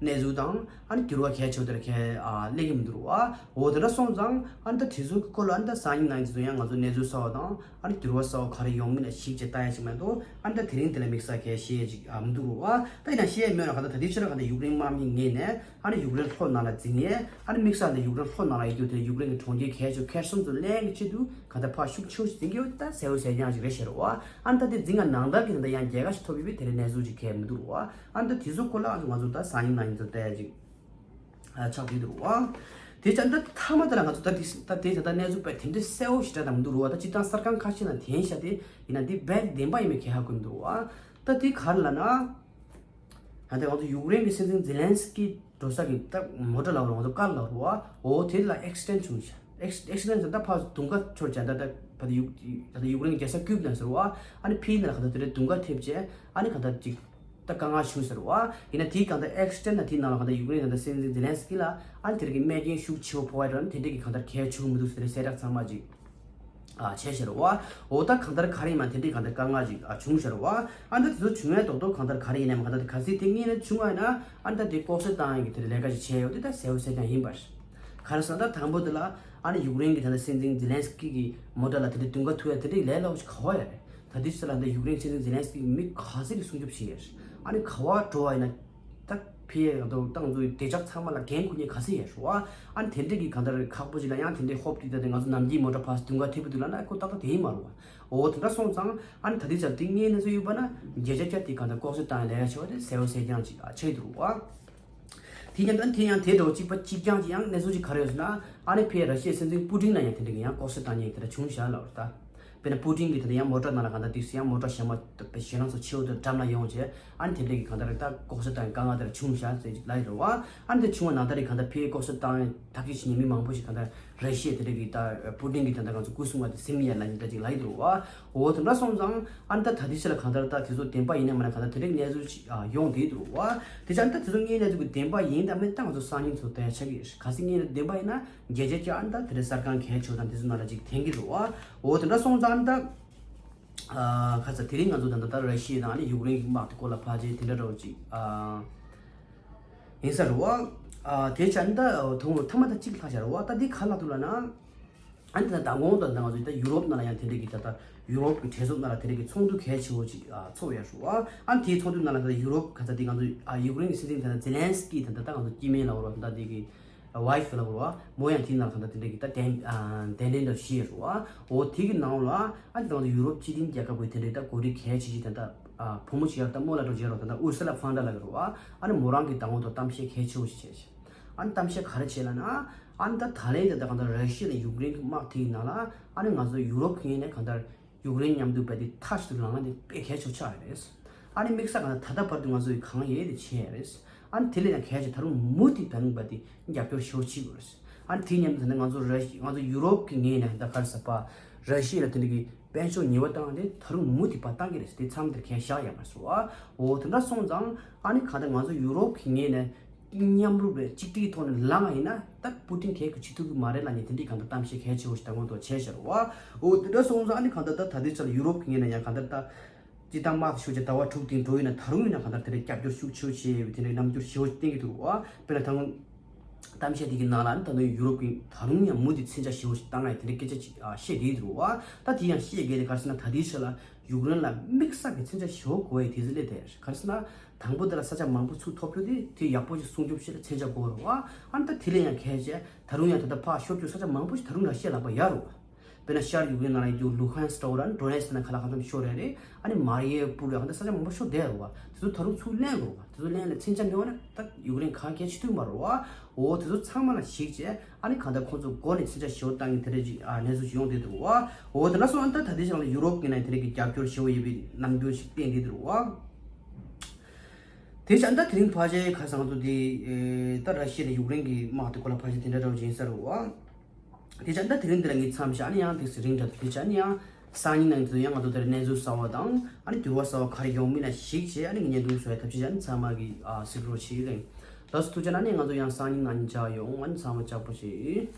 གནས་ཚུལ་དང་ཨ་ནི་འགྱུར་བ་གལ་ཆེ་བོ་དེ་འདྲ་གལ་ཨ་སླེབས་ཀྱི་མི་འདུག་རེད་བ། འོ་དེ་འདྲ་སོང་ཙང་ཨ་ནི་ད་དེ་ཚོའི་སྐོར་ལ་ཨ་ནི་ད་སང་ཉིན་གནངས་ཉིན་དེ་ཚོ་ཡང་ང་ཚོ་གནས་ཚུལ་གསར་བ་དང་ཨ་ནི་འགྱུར་བ་གསར་བ་ག་རེ་ཡོང་གི་ན་ཞིག་ཅེས་ལྟ་ཡ་ཅིག་མ་གཏོགས་ཨ་ནི་ད་དེ་རིང་དེ་ལ་དམིགས་བསལ་གལ་བཤད་ཡ་ཅིག་ཨ་མི་འདུག་རེད་བ། ད་ཡིན་ན་བཤད་ཡ་མེད་ན་ག་ད་ད་ལྟའི་ཆ་ལ་ག་ད་ཡུཀ་རེན་དམག་མི་ངོས་ནས་ཨ་ནི་ཡུཀ་རེན་ལྷོ་ནང་ལ་འཛིང་ཡས་ཨ་ནི་དམིགས་བསལ་ད་ཡུཀ་རེན་ལྷོ་ནང་ལ་ཡོད་དུས་དེ་ཡུཀ་རེན་གྱི་གྲོང་ཁྱེར་གལ་ཆེ་ཁེར་སོང་ཚོ་ལེན་གྱི་ཆེད་དུ་ག་ད་ཕར་ཤུགས་ཆེ་བོ་ཞིག་འཛིང་གི་ཡོད་ད་གསལ་བོ་གསལ་རྐྱང་ཞིག་རེད་ཤག་རེད་བ། ཨ་ནི་ད་དེ་འཛིང་ག་ནང་ལྟར་གྱི་ད་ཡང་རྒྱལ་ཁ་ཞིག་ཐོབ་ཡོད་པའི་དེ་རིང་གནས་ཚུལ་ཅིག་གལ་མི་འདུག་རེད་བ། ཨ་ནི་ད་དེ་ཚོ་སྐོར་ལ་ང་ཚོ་ད་སང་ཉིན་གནངས་ཉིན་ཚོ་བལྟ་ཡ་ཅིག་ཨ་ཆགས་བསྡད་འདུག་རེད་བ། དེ་ཙང་ད་མཐའ་མ་དེ་ལ་ང་ཚོ་ད་དེ་ད་དེ་ད་ལྟ་གནས་ཚུལ་དཔེ་དེ་འདྲའི་གསལ་བོ་ཞེ་དྲག་ད་མི་འདུག་རེད་བ། ད་སྤྱིར་བཏང་གསར་ཁང་ཁ་ཤས་ནང་བསྟན་བཞག་སྟེ་ཡིན་ན་འདི་དཔེ་བདེན་པ་ཡིན་མིན་གང་ཧ་གོ་མི་འདུག་རེད་བ། ད་དེ་ག་རེ་ལབ་ན། ད་ལྟ་ང་ཚོ་ཡུཀ་རེན་གྱི་སྲིད་འཛིན་ཛེ་ལན་སི་ཀི་འགྲོ་ས་གི་ད་མོ་ཊ་ལབ་རོགས་ང་ཚོ་ཀར་ལབ་རོགས་འོ་དེ་ལ་ཨེག་སི་ཌེན་ཊི་བྱུང་ཤག་ཨེག་སི་ཨེག་སི་ཌེན་ཊི་ཟེར་ད་ཕར་དུང་དཀར་ཤོར་བྱས་ད་ད་ཕར་ཡུ་ད་ལྟ་ཡུཀ་རེན་རྒྱལ་ས་ཀིབ་ནང་ཟེར་བ། ཨ་ནི་ཕིའི་ནང་ལ་ག་ད་དེ་རེད་དུང་དཀར་ཐེབས་བྱས་ཨ་ནི་ག་ད་ཅིག་ད་དཀའ་ངལ་བྱུང་ཟེར་བ། ཡིན་ན་དེའི་གང་ད་ཨེག་སི་ཌེན་ཊི་ན་དེའི་ནང་ལ་ག་ད་ཡུཀ་རེན་ག་ད་སྲིད་འཛིན་ཛེ་ལན་སི་ཀི་ལ་ཨ་ནི་དེ་རིགས་ཀྱི་རྨས་སྐྱོན་ཤུགས་ཆེ་བོ་ཕོག་པ་རེད། ཨ་ནི་དེ་འདྲས་ཀྱི་གང་ད་གལ་ཆེ་གི་མི་འདུག་ཟེར་ཏེ་གསལ་བསྒྲགས་ཚང་མ་ཅིག་ཨ་བྱས་ཤག་རེད་བ། འོ་ད་གང་ལྟར་ག་རེ་ཡིན་མ་དེ་འདྲའི་གང་ལྟར་དཀའ་ངལ་ཅིག་ཨ་བྱུང་ཤག་རེད་བ། ཨ་ད་དེ་ཚོ་བྱུང་ཡས་རྡོག་རྡོག་གང་ལྟར་ག་རེ་ཡིན་ནའི་མ་གང་ལྟར་གལ་སྲིད་དེ་སྔོན་ནས་བྱུང་བ་ཡིན་ན་ཨ་ད་དེ་ལྐོག་གསོད་བཏང་ཡས་ཀྱི་དེ་ལས་ཀ་ཅིག་བྱས་ཡོད་དེ་ད་གསལ་བོ་གསལ་རྐྱང་ཡིན་པ་རེད། ག་རེ་ཟེར་ན་ད་དང་པོ་དེ་ལ་ཨ་ནི་ཡུཀ་རེན་གྱི་ད་ལྟ་སྲིད་འཛིན་ཛེ་ལན་སི་ཀི་གི་མོ་ཊ་ལ་དེ་འདྲའི་དུང་དཀར་ཐུག་ཡས་དེ་འདྲའི་ལས་སླ་བོ་ཞིག་ག་བ་ཡོད་རེད། ད་དེ་ཚོ་ལ་འདི་ཡུཀ་རེན་སྲིད་འཛིན་ཛེ་ལན་སི་ཀི་མི་ག་ཚོད་ཀྱི་སྲུང་སྐྱོབ་བྱེད་ཡས་རེད། ཨ་ནི་ག་བ་འགྲོ་བ་ཡིན་ན། ད་ཕི་ཡ་ང་ཚོ་ཏང་ཚོའི་བདེ་འཇགས་ཚང་མ་ལ་འགན་འཁུར་མཁན་ག་ཚོད་ཡོད་རེད་བ། ཨ་ནི་དེ་འདྲས་ཀྱི་གང་ལྟར་ཁག་པོ་ཅིག་ལ་ཡང་དེ་འདྲས་ཧོབ་སྟེ་ད་དེ་ང་ཚོ་ནམ་རྒྱུན་མོ་ཊ་ཕར་དུང་དཀར་ཐེབས་པ་དུས་ལ་ན་ཁོ་ཏག་ཏག་དེ་ཡིན་མ་རེད་བ། འོ་དེ་འདྲ་སོང་ཙང་ཨ་ནི་ད་ལྟའི་ཆར་དེ་སྔོན་གནས་ཚུལ་ཡོད་པ་ན་བརྒྱ་ཆ་བརྒྱ་དེ་གང་ལྟར་ལྐོག་གསོད་བཏང་ཡ་ལས་ཀ་བྱེད་པ་དེ་གསལ་བོ་གསལ་རྐྱང་ཅིག་ཨ་ཆགས་འདུག་བ། དེ་མཉམ་དུ་དེ་ཡང་དེ་འདྲ་བོ་གཅིག་པ་གཅིག་རྐྱང་ཅིག་ཡང་གནས་ཚུལ་ཅིག་ག་རེ་ཡོད་ཟེར་ན། ཨ་ནི་ཕི་ཡ་ར་ཤི་ཡའི་སྲིད་འཛིན་པུ་ཏིན་ལ་ཡང་དེ་འདྲ་གི་ཡང་ལྐོག་གསོད་བཏང་མཁན་དེ་འདྲ་བྱུང་ཤག་ལབ་རེད་ད། དཔེར་ན་པུ་ཏིན་གྱིས་ད་ལྟ་ཡང་མོ་ཊ་ནང་ལ་གང་ལྟར་དུས་སུ་ཡང་མོ་ཊ་ཞན་མ་ཞན་ལང་ཚོ་ཆེ་བོ་དེ་འགྲམ་ལ་ཡོང་བྱས་ཨ་ནི་དེ་འདྲས་ཀྱི་གང་ལྟར་ད་ལྐོག་གསོད་དང་དཀའ་ངལ་དེ་འདྲ་བྱུང་ཤག་ཟེར་ཅིག་ལབ་ཡོད་རེད་བ། ཨ་ནི་དེ་བྱུང་བ་ནང་ལྟར་རེད། གང་ལྟར་ཕའི་ལྐོག་གསོད་བཏང་ཐག་གཅོད་བྱེད་མཁན་མི་མང་པོ་ཞིག་གང་ལྟར་ར་ཤི་ཡ་དེ་འདྲས་ཀྱི་ད་པུ་ཏིན་གྱིས་ད་ལྟ་ང་ཚོ་སྐུ་སྲུང་བ་དེ་ཟིན་ཡ་ལབ་ནི་འདྲ་ཅིག་ལབ་ཡོད་རེད་བ། འོ་དེ་འདྲ་སོང་ཙང་ཨ་ནི་ད་ད་ལྟའི་ཆ་ལ་གང་ལྟར་ད་དེ་ཚོ་བདེན་པ་ཡིན་ན་མིན་ན་གང་ལྟར་དེ་འདྲས་གནས་ཚུལ་ཅིག་ཡོང་བསྡད་ཡོད་རེད་བ། དེ་ཆ་ཨ་ནི་ད་དེ་ཚོ་དངོས་གནས་ཚུལ་གྱི་བདེན་པ་ཡིན་དང་མིན་ད་ང་ཚོ་སང་ཉིན་ཚོ་བལྟ་ཡ་ཆགས་ཀྱི་རེད། གལ་སྲིད་དངོས་གནས་བདེན་པ་ཡིན་ན། བརྒྱ་ཆ་བརྒྱ་ཨ་ནི་ད་དེ་འདྲ་གསར་ཁང་གལ་ཆེ་བ་དང་དེ་ཚོ་ནང་ལ་ཅིག་འཐེན་གྱི་འདུག་ཨ། འོ་དེ་འདྲ་སོང་ཙང་ཨ་ནི་ད། ཨ་ཁ་ཚ་དེ་རིང་ང་ཚོ་ད་ལྟ་ད་ར་ཤི་ཡ་དང་ཨ་ནི་ཡུཀ་རེན་གྱི་དམག་དེ་སྐོར་ལ་ཕལ་ཆེར་དེ་འདྲ་འདྲ་བོ་ཅིག་ཨ། ཡིན་ས་རེད་བ། ཨ་དེ་ཆ་ཨ་ནི་ད་ཐོག་མཐའ་མ་ད་གཅིག་ལྷག་བཞག་རེད་བ། ད་འདི་ག་ལ་འདུག་ལབ་ན། ཨ་ནི་ད་མདང་དགོང་དང་ད་ང་ཚོ་ད་ཡུ་རོབ་ནང་ལ་ཡང་དེ་འདྲ་གི་ད་ལྟ་ཡུ་རོབ་ཀྱི་གྲོས་ཚོགས་ནང་ལ་དེ་འདྲ་གི་ཚོགས་འདུ་གལ་ཆེ་བོ་ཅིག་ཨ་ཚོགས་ཡོད་རེད་བ། ཨ་ནི་དེའི་ཚོགས་འདུ་ནང་ལ་ད་ལྟ་ཡུ་རོབ་ག་ཚ་དེ་ང་ཚོ་ཨ་ཡུཀ་རེན་གྱི་སྲིད་འཛིན་ད་ལྟ་ཛེ་ལན་སི་ཀི་ད་ལྟ་ད་ང་ཚོ་སྐྱེ་དམན་ལབ་རོགས་ད་ལྟ་དེ་གི་ཝའི་ཕི་ལབ་རོགས་མོ་ཡང་དེའི་ནང་ལ་ད་ལྟ་དེ་འདྲ་གི་ད་གདན་ཨ་གདན་འདྲེན་འདྲ་བྱས་ཡོད་རེད་བ། འོ་དེ་གི་ནང་ལ་ཨ་ནི་ད་ང་ཚོ་ཡུ་རོབ་སྤྱི་མཐུན་རྒྱལ་ཁབ་ཀྱི་དེ་འདྲ་ད་འགོ་ཁྲིད་གལ་ཆེ་ཆེ་ད་ལྟ་ཨ་བུ་མོ་ཅིག་ཡོད་རེད། ད་རྨོ་ལགས་འགྲོ་བྱས་རོགས་ད་ལྟ་ཨུར་སུ་ལ་ཕོན་ཌར་ལེ་ཡན་ལབ་རོགས་ཨ་ནི་མོ་རང་གི་ད་ང་ཚོ་གཏམ་བཤད་གལ་ཆེ་བོ་ཞིག་བྱས་ཤག་ཨ་ནི་གཏམ་བཤད་ག་རེ་བྱས་ལབ་ན། ཨ་ནི་ད་ད་ལན་ད་ལྟ་གང་ལྟར་ར་ཤི་ཡ་དང་ཡུཀ་རེན་གྱི་དམག་དེའི་ནང་ལ་ཨ་ནི་ང་ཚོ་ཡུ་རོབ་ཀྱི་ངོས་ནས་གང་ལྟར་ཡུཀ་རེན་མཉམ་དུ་བས་དེ་མཐའ་གཅིག་ཏུ་ལངས་ན་དེ་དཔེ་གལ་ཆེ་ཆགས་ཡོད་རེད། ཨ་ནི་དམིགས་བསལ་གང་ལྟར་ད་ལྟ་བར་དུ་ང་ཚོ་ཡི་གང་ཡོད་དེ་བྱས་ཡོད་རེད། ཨ་ནི་དེ་ལས་ཡང་གལ་ཆེ་ད་རུང་མུ་མཐུད་ད་རུང་བས་དེ་རྒྱབ་སྐྱོར་ཞེ་པོ་བྱེད་དགོས་རེད། ཨ་ནི་དེ་མཉམ་དུ་ད་ནི་ང་ཚོ་ར་ཤི་ང་ཚོ་ཡུ་རོབ་ཀྱི་ངོས་ནས་ད་ག་རེ་ཟེར་བ་ར་ཤི་ཡ་ལ་དེ་འདྲ་གི་དཔལ་འབྱོར་ཉེས་པ་བཏང་དེ་ད་རུང་མུ་མཐུད་པ་བཏང་གི་རེད། དེ་མཚམས་དེར་གལ་བཞག་ཡ་མ་སོང་ཨ། འོ་དེ་འདྲ་སོང་ཙང་ཨ་ནི་གང་ལྟར་ང་ཚོ་ཡུ་རོབ་ཀྱི་ངོས་ནས། མཉམ་རུབ་རེད་གཅིག་སྒྲིལ་གྱི་ཐོག་ནས་ལངས་པ་ཡིན་ན་ད་པུ་ཏིན་གས་ཀྱི་བྱེད་ཐུབ་ཀྱི་མ་རེད་ལབ་ནས་དེ་འདྲའི་གང་ལྟར་གཏམ་བཤད་གལ་ཆེ་བོ་ཞིག་ད་སྔོན་ཐོག་བྱས་ཤག་རེད་བ། འོ་དེ་འདྲ་སོང་ཙང་ཨ་ནི་གང་ལྟར་ད་ད་ལྟའི་ཆར་ཡུ་རོབ་ཀྱི་ངོས་ནས་ཡང་གང་ལྟར་ད་སྤྱིར་བཏང་དམག་ཤོར་རྗེས་ཟླ་བ་དྲུག་སྟེང་འགྲོ་ཡིན་ན་ད་རུང་ཡིན་ན་གང་ལྟར་དེ་འདྲའི་རྒྱབ་སྐྱོར་ཤུགས་ཆེ་བོ་བྱེད་ཡས་པའི་དེ་འདྲའི་རྣམ་འགྱུར་ཞེ་བོ་ཞིག་བསྟན་གྱི་འདུག་རེད་བ། དཔེར་ན་ད་སྔོན་གཏམ་བཤད་དེ་གི་ནང་ལ་ཨ་ནི་ད་ནི་ཡུ་རོབ་ཀྱིས་ད་རུང་ཡང་མུ་མཐུད་མཚོན་ཆ་ཞེ་བོ་ཞིག་བཏང་ཡས་དེ་འདྲའི་སྐད་ཆ་ཅིག་བཤད་བསྡད་འདུག་རེད་བ། ད་དེ་ཡང་བཤད་དགོས་དེ་ག་རེ་ཟེར་ན་ད་ལྟའི་ཆར་ལ་ཡུཀ་རེན་ལ་དམིགས་བསལ་གྱི་མཚོན་ཆ་ཞེ་བོ་དགོས་ཡས་དུས་ཚོད་སླེབས་བསྡད་ཡོད་རེད། ག་རེ་ཟེར་ན། དང་པོ་དེ་ལ་ས་ཆ་མང་པོ་ཚུར་ཐོབ་རྒྱུ་དེ་དེ་ཡག་པོ་ཞིག་སྲུང་སྐྱོབ་བྱེད་ལ་མཚོན་ཆ་དགོས་རེད་བ། ཨ་ནི་ད་དེ་ལས་ཡང་གལ་ཆེ་ད་རུང་ཡང་ད་ལྟ་ཕར་ཤོར་རྒྱུ་ས་ཆ་མང་པོ་ཞིག་ད་རུང་ར་ཤི་ཡའི་ལག་པར་ཡོད་རེད་བ། དཔེར་ན་ཤར་ཡུཀ་རེན་ནང་ལ་ཡོད་རྒྱུ་ལུ་ཧན་སི་ཀི་ལབ་ར་ཌོ་ནེ་སི་ཀི་ནང་ཁ་ལག་གང་འཚམ་ཤོར་རེད་རེད། ཨ་ནི་མ་རི་ཡུ་པོལ་ལ་གང་འཚམ་ས་ཆ་མང་པོ་ཤོར་བསྡད་རེད་བ། དེ་ཚོ་ད་རུང་ཚུར་ལེན་དགོས་རེད་བ། དེ་ཚོ་ལེན་ལ་མཚོན་ཆ་མེད་བ་ན་ད་ཡུཀ་རེན་གང་གལ་ཆེ་ཐུབ་མ་རེད་བ། འོ་དེ་ཚོ་ཚང་མ་ལ་གཞིགས་བྱས་ཨ་ནི་གང་ལྟར་ཁོང་ཚོ་མགོ་ནས་ཚིག་ཆ་ཞེ་པོ་བཏང་གི་དེ་འདྲ་ཅིག་ཨ་གནས་ཚུལ་ཅིག་ཡོང་བསྡད་འདུག་བ། འོ་དེ་ལ་སོང་ཨ་ད་ད་ལྟའི་ཆ་ལ་ཡུ་རོབ་ཀྱི་ནང་དེ་འདྲ་གི་རྒྱབ་སྐྱོར་ཞེ་པོ་ཡོད་པའི་རྣམ་འགྱུར་ཞིག་བསྟན་གྱི་འདུག་བ། དེ་བྱས་ད་དེ་རིང་ཕལ་ཆེར་ཁ་སང་ཚོ་དེ་ད་ར་ཤི་ཡ་དང་ཡུཀ་རེན་གྱི་དམག་དེ་སྐོར་ལ་ཕལ་ཆེར་དེ་འདྲ་འདྲ་བོ་ཅིག་ཡིན་ས་རེད་བ། དེ་བྱས་ད་དེ་རིང་འདི་ལ་ངས་མཚམས་བཞག་ཨ་ནི་ཡང་ཏོག་ཙམ་རིང་དྲགས་འདུག་དེ་བྱས་ཨ་ནི་ཡང་སང་ཉིན་ནང་དུ་ཡང་ང་ཚོ་དེར་གནས་ཚུལ་གསར་བ་དང་ཨ་ནི་འགྱུར་བ་གསར་བ་ག་རེ་ཡོང་མིན་ལ་གཞིགས་བྱས་ཨ་ནི་ངས་བརྙན་ཐུང་བཟོ་ཡ་ཐབས་ཤེས་བྱས་ཨ་ནི་ཚང་མ་གི་ཨ་གཟིགས་རོགས་བྱེད་ལེ། ལགས་སོ་ཐུགས་རྗེ་གནང་། ཨ་ནི་ང་ཚོ་ཡང་སང་ཉིན་ནང་ཉིན་མཇལ་ཡོང་། ཨ་ནི་ཚང་མ་ལྕགས་པོ་བྱེད།